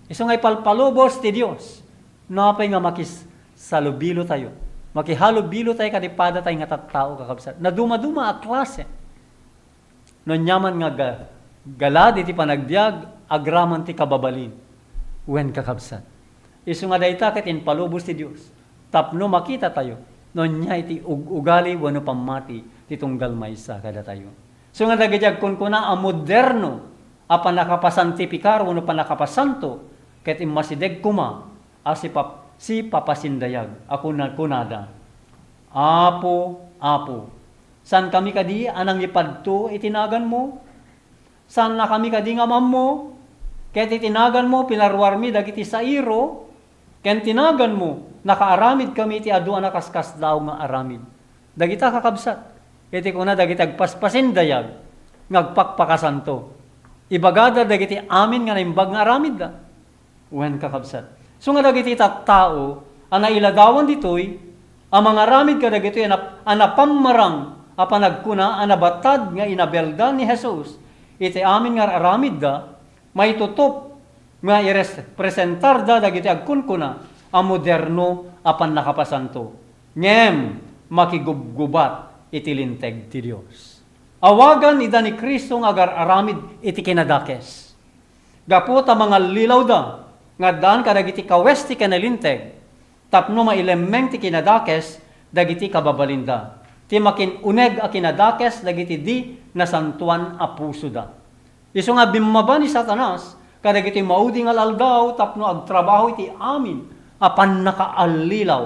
isu nga ipalpalubos ti Dios. Napay nga makis-, salubilotayo, makihalubilotayo kadi padatayo nga tattao, kakabsat. Nadumaduma a klase. No aniaman nga ga-, galad iti panagbiag, agraman ti kababalin. Wen, kakabsat, isu nga dayta ket impalubos ti Dios tapno makitatayo no ania iti ug-ugali wenno pammati ti tunggal maysa kadatayo. Isu nga dagiti agkunkuna a moderno a pannakapasantifikar wenno pannakapasanto ket immasideg koma a sipap-, sipapasindayag a kuna-, kunada, "Apo, Apo, saankami kadi a nangipadto iti naganmo? Saannakami kadi nga maammo? Ket iti naganmo, pinaruarmi dagiti sairo, ken ti naganmo, nakaaramidkami iti adu a nakaskasdaaw nga aramid." Dagita, kakabsat, iti kuna dagiti agpaspasindayag nga agpakpakasanto. Ibagada dagiti amin nga naimbag nga aramidda. Wen, kakabsat, isu nga dagiti tattao a nailadawan ditoy a mangaramid kadagitoy a nap-, a napammarang a panagkuna a nabatad nga inabelda ni Jesus iti amin nga aramidda, maitutup nga irepresentarda dagiti agkunkuna a moderno a pannakapasanto, ngem makigubgubat iti Linteg ti Dios. Awagan ida ni Cristo nga agar-aramid iti kinadakes. Gapu ta mangallilawda nga addaan kadagiti kawes ti kinalinteg tapno mailemmeng ti kinadakes dagiti kababalinda, ti makin-uneg a kinadakes dagiti di nasantoan a pusoda. Isu nga bimmaba ni Satanas kadagiti maudi nga al-aldaw tapno agtrabaho iti amin a pannakaallilaw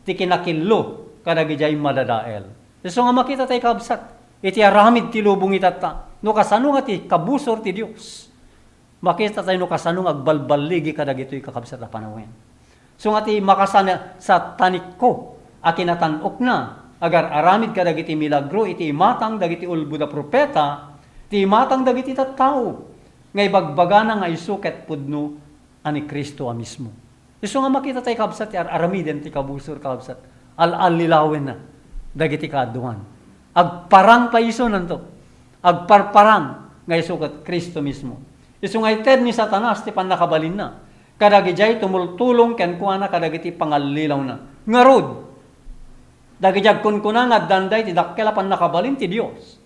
ti kinakillo kadagijay madadael. Isu nga makitatayo, kabsat, iti aramid ti lubong itatta, no kasano nga ti kabusor ti Dios. Makitatayo no kasano nga agbalballigi kadagitoy, kakabsat, a panawen. Isu nga ti makasana-, satanikko a kinatan-okna, agar-aramid kadagiti milagro iti imatang dagiti ulbod a profeta, ti imatang dagiti tattao, nga ibagbagana nga isu ket pudno a ni Cristo a mismo. Isu nga makitatayo, kabsat, ti ar-aramiden ti kabusor, kabsat, al-allilawenna dagiti kaaduan. Agparang pay isunanto. Agparparang nga isu ket Cristo mismo. Isu nga ited ni Satanas ti pannakabalinna kadagijay tumultulong kenkuana kadagiti pangallilawna. Ngarud, dagiti agkunkuna nga addanda iti dakkel a pannakabalin ti Dios,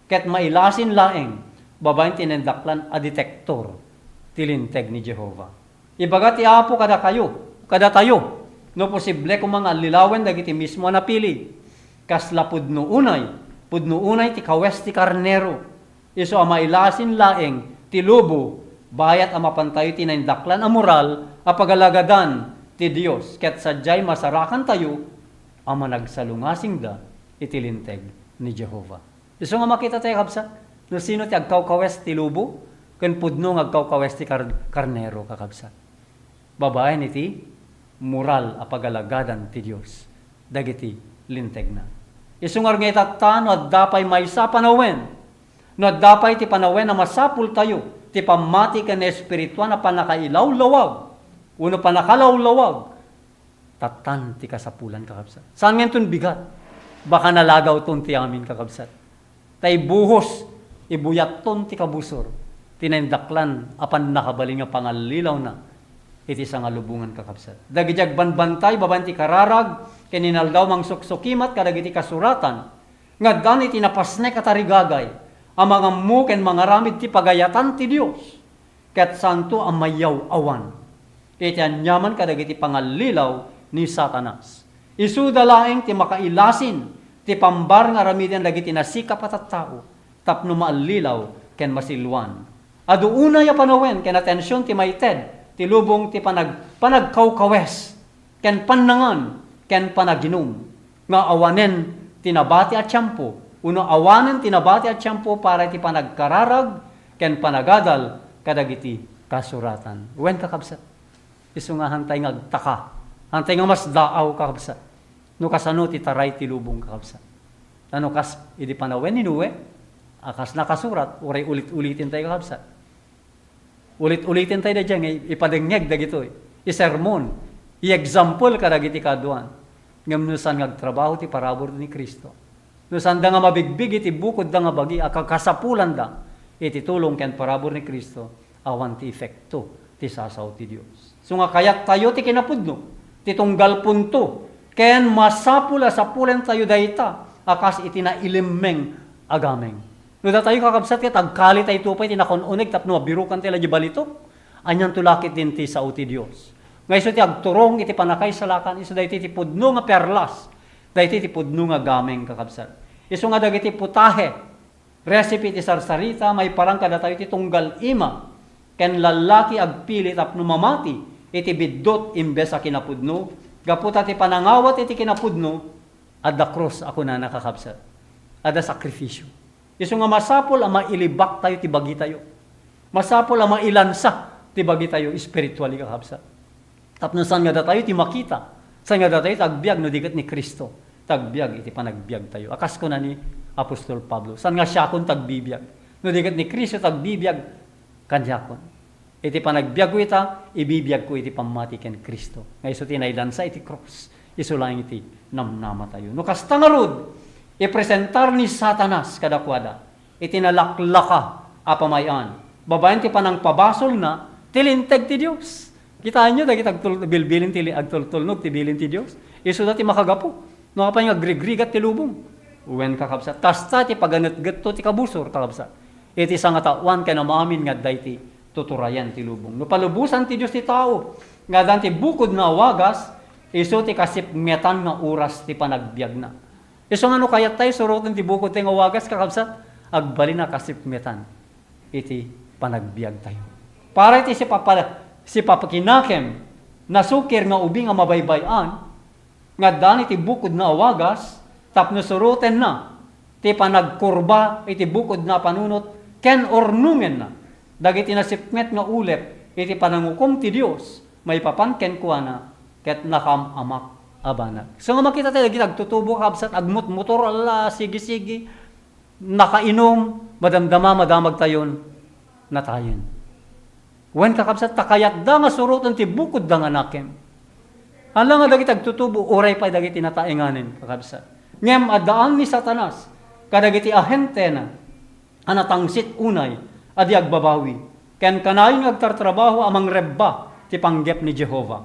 ket mailasin laeng babaen ti naindaklan a detektor ti Linteg ni Jehovah. Ibaga ti Apo kadakayo, kadatayo, no posible koma nga allilawen dagiti mismo a napili, kasla pudno unay, pudno unay ti kawes ti karnero, isu a mailasin laeng ti lobo, bayat a mapantayo ti naindaklan a moral a pagalagadan ti Dios, ket sadiay masarakantayo a managsalungasingda iti Linteg ni Jehovah. Isu nga makitatayo, kabsat, no sino ti agkawkawes ti lobo ken pudno nga agkawkawes ti kar-, karnero, kakabsat. Babaen iti moral a pagalagadan ti Dios dagiti lintegna. Isu ngarud nga itatta, no adda pay maysa a panawen, no adda pay ti panawen a masapultayo ti pammati ken espirituan a pannakailawlawag wenno pannakalawlawag, tattan ti kasapulan, kakabsat. Saan nga inton bigat? Baka nalagawton ti amin, kakabsat. Ta ibuhos, ibuyatton ti kabusor ti naindaklan a pannakabalin nga pangallilawna iti sangalubongan, kakabsat. Dagiti agbanbantay babaen ti kararag ken inaldaw mangsuksukimat kadagiti kasuratan nga addan iti napasnek a tarigagay a mangammo ken mangaramid ti pagayatan ti Dios. ket saanto a mayaw-awan iti aniaman kadagiti pangallilaw ni Satanas. Isuda laeng ti makailasin ti pambar nga aramiden dagiti nasikap a tattao tapno maallilaw ken masiluan. Adu unay a panawen ken atension ti maited ti lubong ti panag-, panagkawkawes ken pannangan ken panaginum nga awanen ti nabati a tiempo, wenno awanen ti nabati a tiempo para iti panagkararag ken panagadal kadagiti kasuratan. Wen, kakabsat, isu nga hantay nga agtaka, hantay nga masdaaw, kakabsat, no kasano ti taray ti lubong, kakabsat. Ta no kas idi panawen ni Noe, a kas nakasurat, uray ulit-uliten tayo, kakabsat. Ulit-uliten tayo daydiay nga ipadengngeg dagitoy. Isermon, i-example kadagiti kaaduan. Ngem no saan nga agtrabaho ti parabur ni Cristo, no saanda nga mabigbig iti bukodda nga bagi a kakasapulanda iti tulong ken parabur ni Cristo, awan ti epekto ti sasao ti Dios. So nga kayattayo ti kinapudno, ti tunggal punto, ken masapul a sapulentayo dayta a kas iti nailimmeng a gameng. No datayo, kakabsat, ket agkalitayto pay ti nakun-uneg tapno mabirukan ti la di balitok, anianto la ketdin ti sao ti Dios? Nga isu ti agturong iti pannakaisalakan, isu daytoy ti pudno nga perlas, daytoy ti pudno nga gameng, kakabsat. Isu nga dagiti putahe, recipe ti sarsarita, maiparang kadatayo ti tunggal ima ken lallaki agpili tapno mamati iti biddut imbes a kinapudno, gapu ta ti panangawat iti kinapudno, adda krus a kunana, kakabsat. Adda sakrifisio. Isu nga masapul a mailibaktayo ti bagitayo. Masapul a mailansa ti bagitayo espiritually, kakabsat. Tapno saan nga datayo ti makita, saan nga datayo ti agbiag no di ket ni Cristo ti agbiag iti panagbiagtayo. A kas kuna ni Apostol Pablo, saan nga siakon ti agbibiag? No di ket ni Cristo ti agbibiag kaniakon. Iti panagbiagko ita, ibibiagko iti pammati ken Cristo. Nga isu ti nailansa iti krus. Isu laeng iti namnamatayo. No kasta ngarud, ipresentar ni Satanas kadakuada iti nalaklaka a pamay-an. Babaen ti panangpabasolna ti linteg ti Dios. Kitaenyo dagiti agtul-, bilbilin ti li-, agtultulnog ti bilin ti Dios. Isuda ti makagapu. No apay nga agrigrigat ti lubong? Wen, kakabsat, kasta ti paganetgetto ti kabusor, kakabsat. Iti sangataoan ken amin nga adda iti tuturayan ti lubong. No palubosan ti Dios ti tao nga adan ti bukodna a wagas, isu ti kasipngetan nga oras ti panagbiagna. Isu nga no kayattayo suroten ti bukodtayo nga wagas, kakabsat, agbalin a kasipngetan iti panagbiagtayo. Para iti sipapa-, sipapakinakem, nasukir nga ubing a mabaybay-an, nga addaan iti bukodna a wagas, tapno surotenna ti panagkurba iti bukodna a panunot ken urnongenna dagiti nasipnget nga ulep iti panangukom ti Dios maipapan kenkuana ket nakaam-amak a banag. So nga makita tayo dagiti agtutubo, kabsat, agmutmotor, ala, sigi-sigi, nakainum, madamdama, madamagtayon, natayen. Wen, kakabsat, ta kayatda nga suroten ti bukodda nga nakem. Ala nga dagiti agtutubo, uray pay dagiti nataenganen, kakabsat. Ngem addaan ni Satanas kadagiti ahentena a natangsit unay a di agbabawi, ken kanayon nga agtartrabaho a mangrebba ti panggep ni Jehovah,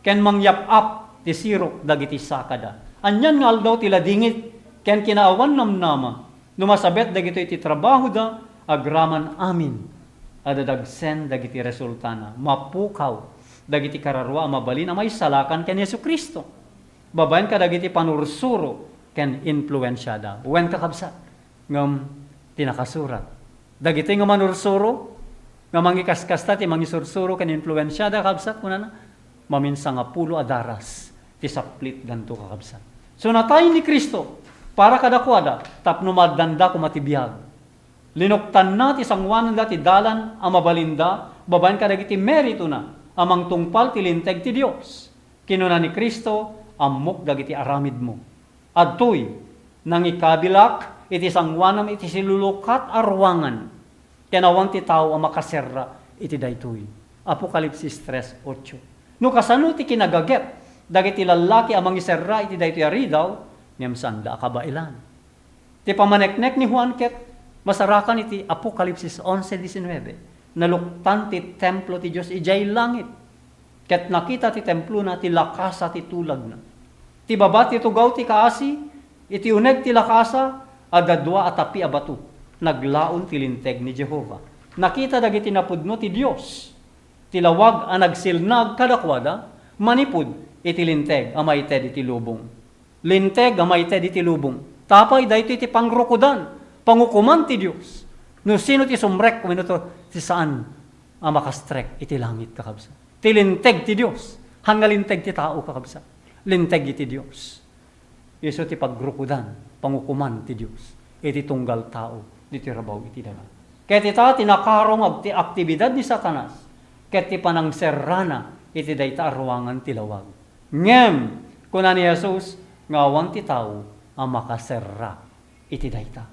ken mangyap-ap ti sirok dagiti sakada. Anian nga aldaw ti ladingit ken kinaawan namnama, no masabet dagitoy ti trabahoda, agraman amin a dadagsen dagiti resultana. Mapukaw dagiti kararua a mabalin a maisalakan ken Jesu-Cristo, babaen kadagiti panursuro ken impluensiada. Wen, kakabsat, ngem ti nakasurat, dagitoy nga manursuro, nga mangikaskasta ti mangisursuro ken impluensiada, kabsat, kunana, maminsangapulo a daras ti saplitdanto, kakabsat. So, natay ni Cristo para kadakuada tapno maaddanda koma ti biag. Linuktanna ti sanguananda ti dalan a mabalinda babaen kadagiti meritona a mangtungpal ti linteg ti Dios. Kinuna ni Cristo, "Ammok dagiti aramidmo." Adtoy, nangikabilak iti sanguanam iti silulukat a ruangan, ken awan ti tao a makaserra iti daytoy. Apokalipsis tres ocho. No kasano ti kinagaget dagiti lallaki a mangiserra iti daytoy a ridaw, ngem saanda a kabaelan. Ti pamaneknek ni Juan ket masarakan iti Apokalipsis onse diecinueve, naluktan ti templo ti Dios idiay langit. Ket nakita ti templona ti lakasa ti tulagna. Ti baba ti tugaw ti kaasi, iti uneg ti lakasa, adda dua a tapi a bato, naglaon ti linteg ni Jehovah. Nakita dagiti napudno ti Dios ti lawag a nagsilnag kadakuada manipud iti linteg a maited iti lubong. Linteg a maited iti lubong. Tapay daytoy ti pangrukodan, pangukoman ti Dios. No sino ti sumrek wenno to ti saan a makastrek iti langit, kakabsat. Ti linteg ti Dios. Haan nga linteg ti tao, kakabsat. Linteg iti Dios. Isu ti pagrukodan, pangukoman ti Dios iti tunggal tao ditoy rabaw iti daga. Ket ita ti nakarong ag-, ti aktibidad ni Satanas ket ti panangserrana iti dayta a ruangan ti lawag. Ngem, kuna ni Jesus nga awan ti tao a makaserra iti dayta.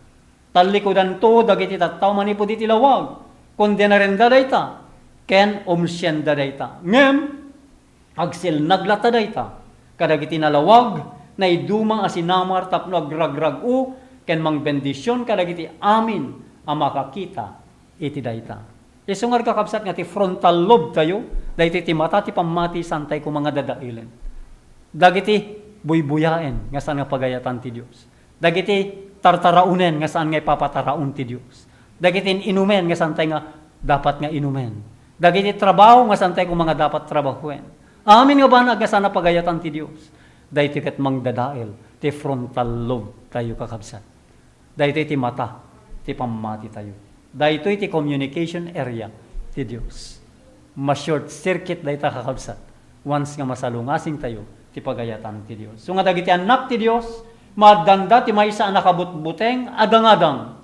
Tallikudanto dagiti tattao manipud iti lawag, kondenarenda dayta, ken umsienda dayta. Ngem, agsilnag latta dayta kadagiti nalawag, naiduma a sinamar tapno agragrag-o ken mangbendision kadagiti amin a makakita iti dayta. Isu nga, kakabsat, nga ti frontal lobe tayo, daytoy ti mata ti pammati, saan tayo koma nga dadaelen. Dagiti buybuyaen nga saan nga pagayatan ti Dios. Dagiti tartaraonen nga saan nga ipapataraon ti Dios. Dagiti inumen nga saan tayo nga dapat nga inumen. Dagiti trabaho nga saan tayo koma nga dapat trabahoen. Amin nga banag nga saan a pagayatan ti Dios. Daytoy ket mangdadael ti frontal lobe tayo, kakabsat. Daytoy ti mata ti pammati tayo. Daytoy ti communication area ti Dios. Ma-short circuit dayta, kakabsat, once nga masalungasing tayo ti pagayatan ti Dios. So nga dagiti annak ti Dios, maaddanda ti maysa a nakabutbuteng a dangadang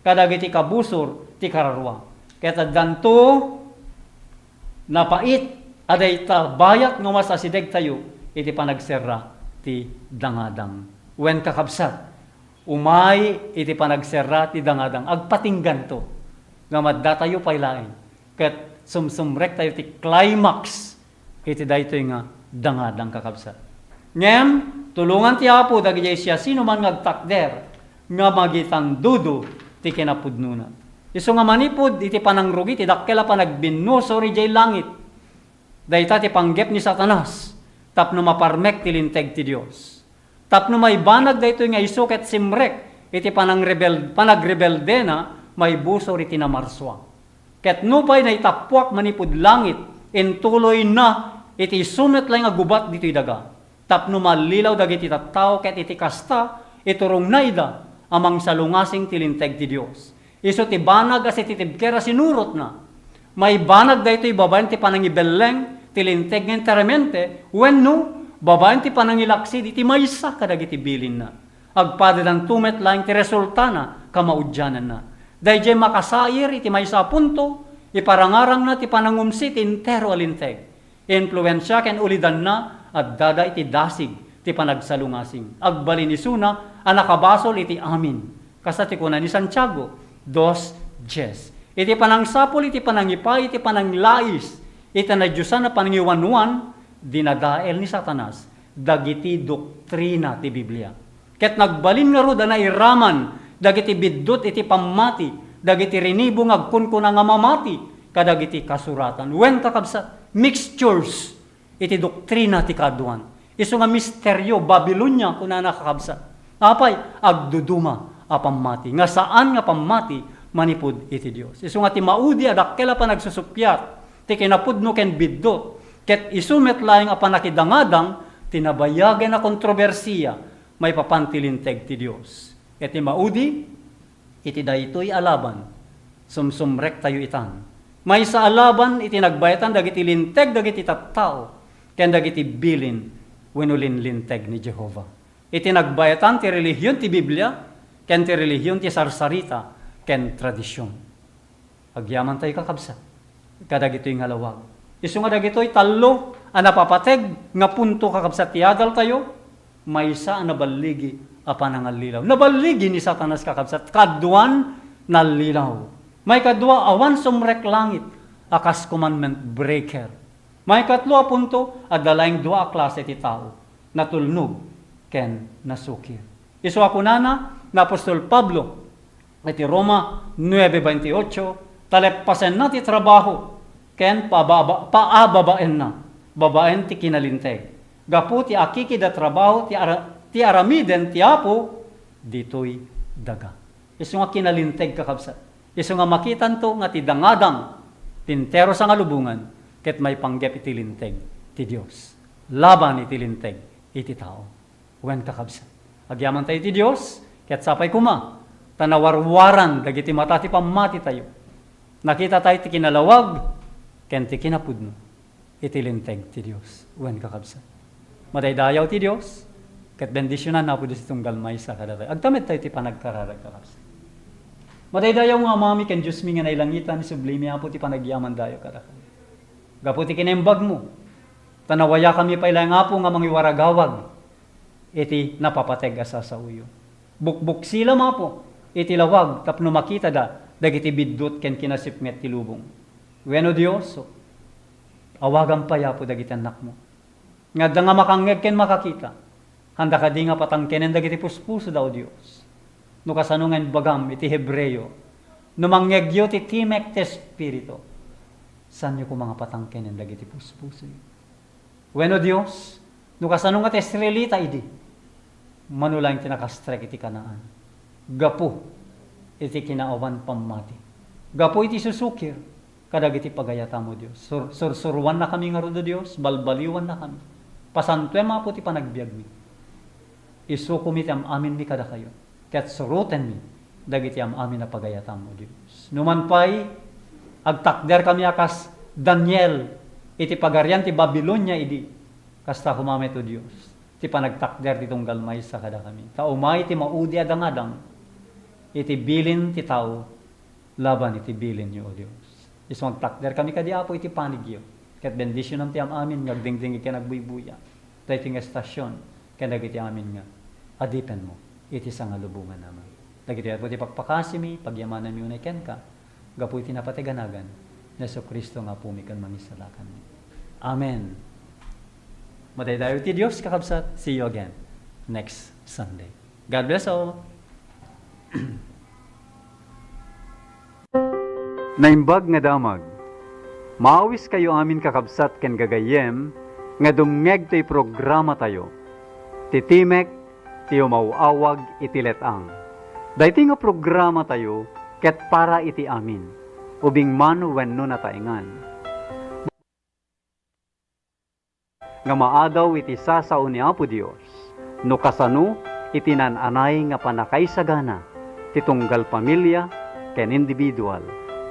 kadagiti kabusor ti kararua. Ket addanto napait a dayta bayat nga umas asideg tayo iti panagserra ti dangadang. Wen, kakabsat, umay iti panagserra ti dangadang, agpatingganto nga madda tayo pay laeng ket sumsumrek tayo ti climax iti daytoy nga dangadang, kakabsat. Ngem, tulongan ti Apo dagiti siasinoman nga agtakder nga magitandudo ti kinapudnona. Isu nga manipud iti panangrugi ti dakkel a panagbinnusor idiay langit, dayta ti panggep ni Satanas tapno maparmek ti linteg ti Dios. Tapno maibanag daytoy nga isu ket simrek iti panangrebel-, panagrebeldena, maibusor iti namarsua. Ket nupay naitappuak manipud langit, intuloyna iti isu met laeng a gubat ditoy daga. Tapno mallilaw dagiti tattao ket iti kasta, iturongna ida a mangsalungasing ti linteg ti Dios. Isu ti banag a sititibker a sinurotna. Maibanag daytoy babaen ti panangibelleng ti linteg nga enteramente wenno babaen ti panangilaksid iti maysa kadagiti bilinna. Agpadadanto met laeng ti resultana kamaudiananna. Daydiay makasair iti maysa a punto, iparangarangna ti panangumsi ti entero a linteg. Influensia ken ulidanna addada iti dasig ti panagsalungasing. Agbalin isuna a nakabasol iti amin. Kasta ti kuna ni Santiago dos diez. Iti panangsapul, iti panangipay, iti pananglais, iti nadiosan a panangiwanwan, dinadael ni Satanas dagiti doktrina ti Biblia. Ket nagbalin ngarud a nairaman dagiti biddut iti pammati, dagiti rinibo nga agkunkuna nga mamati kadagiti kasuratan. Wen, kakabsat, mixtures iti doktrina ti kaaduan. Isu nga misterio, Babilonia, kunana, kakabsat. Apay? Agduduma a pammati, nga saan nga pammati manipud iti Dios. Isu nga ti maudi a dakkel a panagsusuppiat ti kinapudno ken biddut, ket isu met laeng a panakidangadang ti nabayagen a kontrobersia maipapan ti linteg ti Dios. Ket ti maudi, iti daytoy a laban, sumsumrektayo itan. Maysa a laban iti nagbayatan dagiti linteg dagiti tattao ken dagiti bilin wenno linlinteg ni Jehovah. Iti nagbayatan ti relihion ti Biblia ken ti relihion ti sarsarita ken tradision. Agyamantayo, kakabsat, kadagitoy nga lawag. Isu nga dagitoy tallo a napapateg nga punto, kakabsat, ti adaltayo, maysa a naballigi a panangallilaw. Naballigi ni Satanas, kakabsat, kaduan nallilaw. Maikadua, awan sumrek langit a kas commandment breaker. Maikatlo a punto, adda laeng dua a klase ti tao, natulnog ken nasukir. Isu a kunana ni apostol Pablo iti Roma nuebe veintiotso, taleppasenna ti trabaho ken pababa-, paababaenna babaen ti kinalinteg. Gapu ti akikida trabaho ti ara-, ti aramiden ti Apo ditoy daga. Isu nga kinalinteg, kakabsat. Isu nga makitanto nga ti dangadang ti entero sangalubongan ket maipanggep iti linteg ti Dios laban iti linteg iti tao. Wen, kakabsat, agyamantayo iti Dios, ket sapay koma ta nawarwaran dagiti mata ti pammatitayo. Nakitatayo ti kinalawag ken ti kinapudno iti linteg ti Dios. Wen, kakabsat, madaydayaw ti Dios, ket bendisionan Apo Dios ti tunggal maysa kadatayo. Agtamedtayo ti panagkararag, kakabsat. Madaydayaw nga Amami ken Diosmi nga nailangitan, isublimi, Apo, ti panagyamandayo kadakayo. Gapu ti kinaimbagmo, ta nawayakami pay laeng, Apo, nga mangiwaragawag iti napapateg a sasaoyo. Bukbuksilem, Apo, iti lawag tapno makitada dagiti biddut ken kinasipnget ti lubong. Wen, O Dios, awagan pay, Apo, dagiti annakmo nga adda nga makangngeg ken makakita. Handa kadi nga patangkenen dagiti puspusoda, O Dios? No kasano nga imbagam iti Hebreo, no mangngegyo ti timek ti Espiritu, saanyo koma nga patangkenen dagiti puspusoyo. Wen, O Dios, no kasano nga ti Israelita idi, mano laeng ti nakastrek iti Canaan, gapu iti kinaawan pammati, gapu iti susukir kadagiti pagayatmo, Dios. Sur-, sursuruannakami ngarud, O Dios, balbaliwannakami. Pasantuem, Apo, ti panagbiagmi. Isukom iti am-aminmi kadakayo, ket surotenmi dagiti am-amin a pagayatmo, O Dios. Numan pay, agtakderkami a kas Daniel iti pagarian ti Babilonia idi, kasta koma met, O Dios, ti panagtakder ti tunggal maysa kadakami. Ta umay ti maudi a dangadang iti bilin ti tao laban iti bilinyo, O Dios. Isu agtakderkami kadi, Apo, iti panigyo, ket bendisionam ti am-amin nga agdingdingngeg ken agbuybuya daytoy nga estasion ken dagiti amin nga adipenmo iti sangalubongan, Ama. Dagitoy, Apo, ti pakpakasimi, pagyamananmi unay kenka, gapu iti napateg a nagan ni Jesu-Cristo nga Apomi ken Mangisalakanmi. Amen. Madaydayaw ti Dios, kakabsat. See you again next Sunday. God bless all. Naimbag nga damag. Maawiskayo amin, kakabsat ken gagayyem, nga dumngeg toy programatayo, ti Timek ti Umaw-awag iti Let-ang. Daytoy nga programatayo ket para iti amin, ubing man wenno nataengan, nga maadaw iti sasao ni Apo Dios, no kasano iti naan-anay nga pannakaisagana ti tunggal pamilia ken individual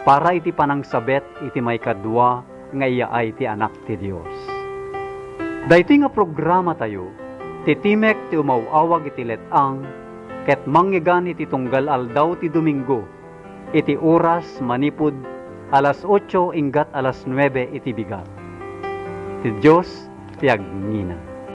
para iti panangsabet iti maikadua nga iyaay ti Anak ti Dios. Daytoy nga programatayo, ti Timek ti Umaw-awag iti Let-ang, ket mangngegana iti tunggal aldaw ti Domingo, iti oras manipud alas otso inggat alas nuebe iti bigat. Ti Dios ti agnina.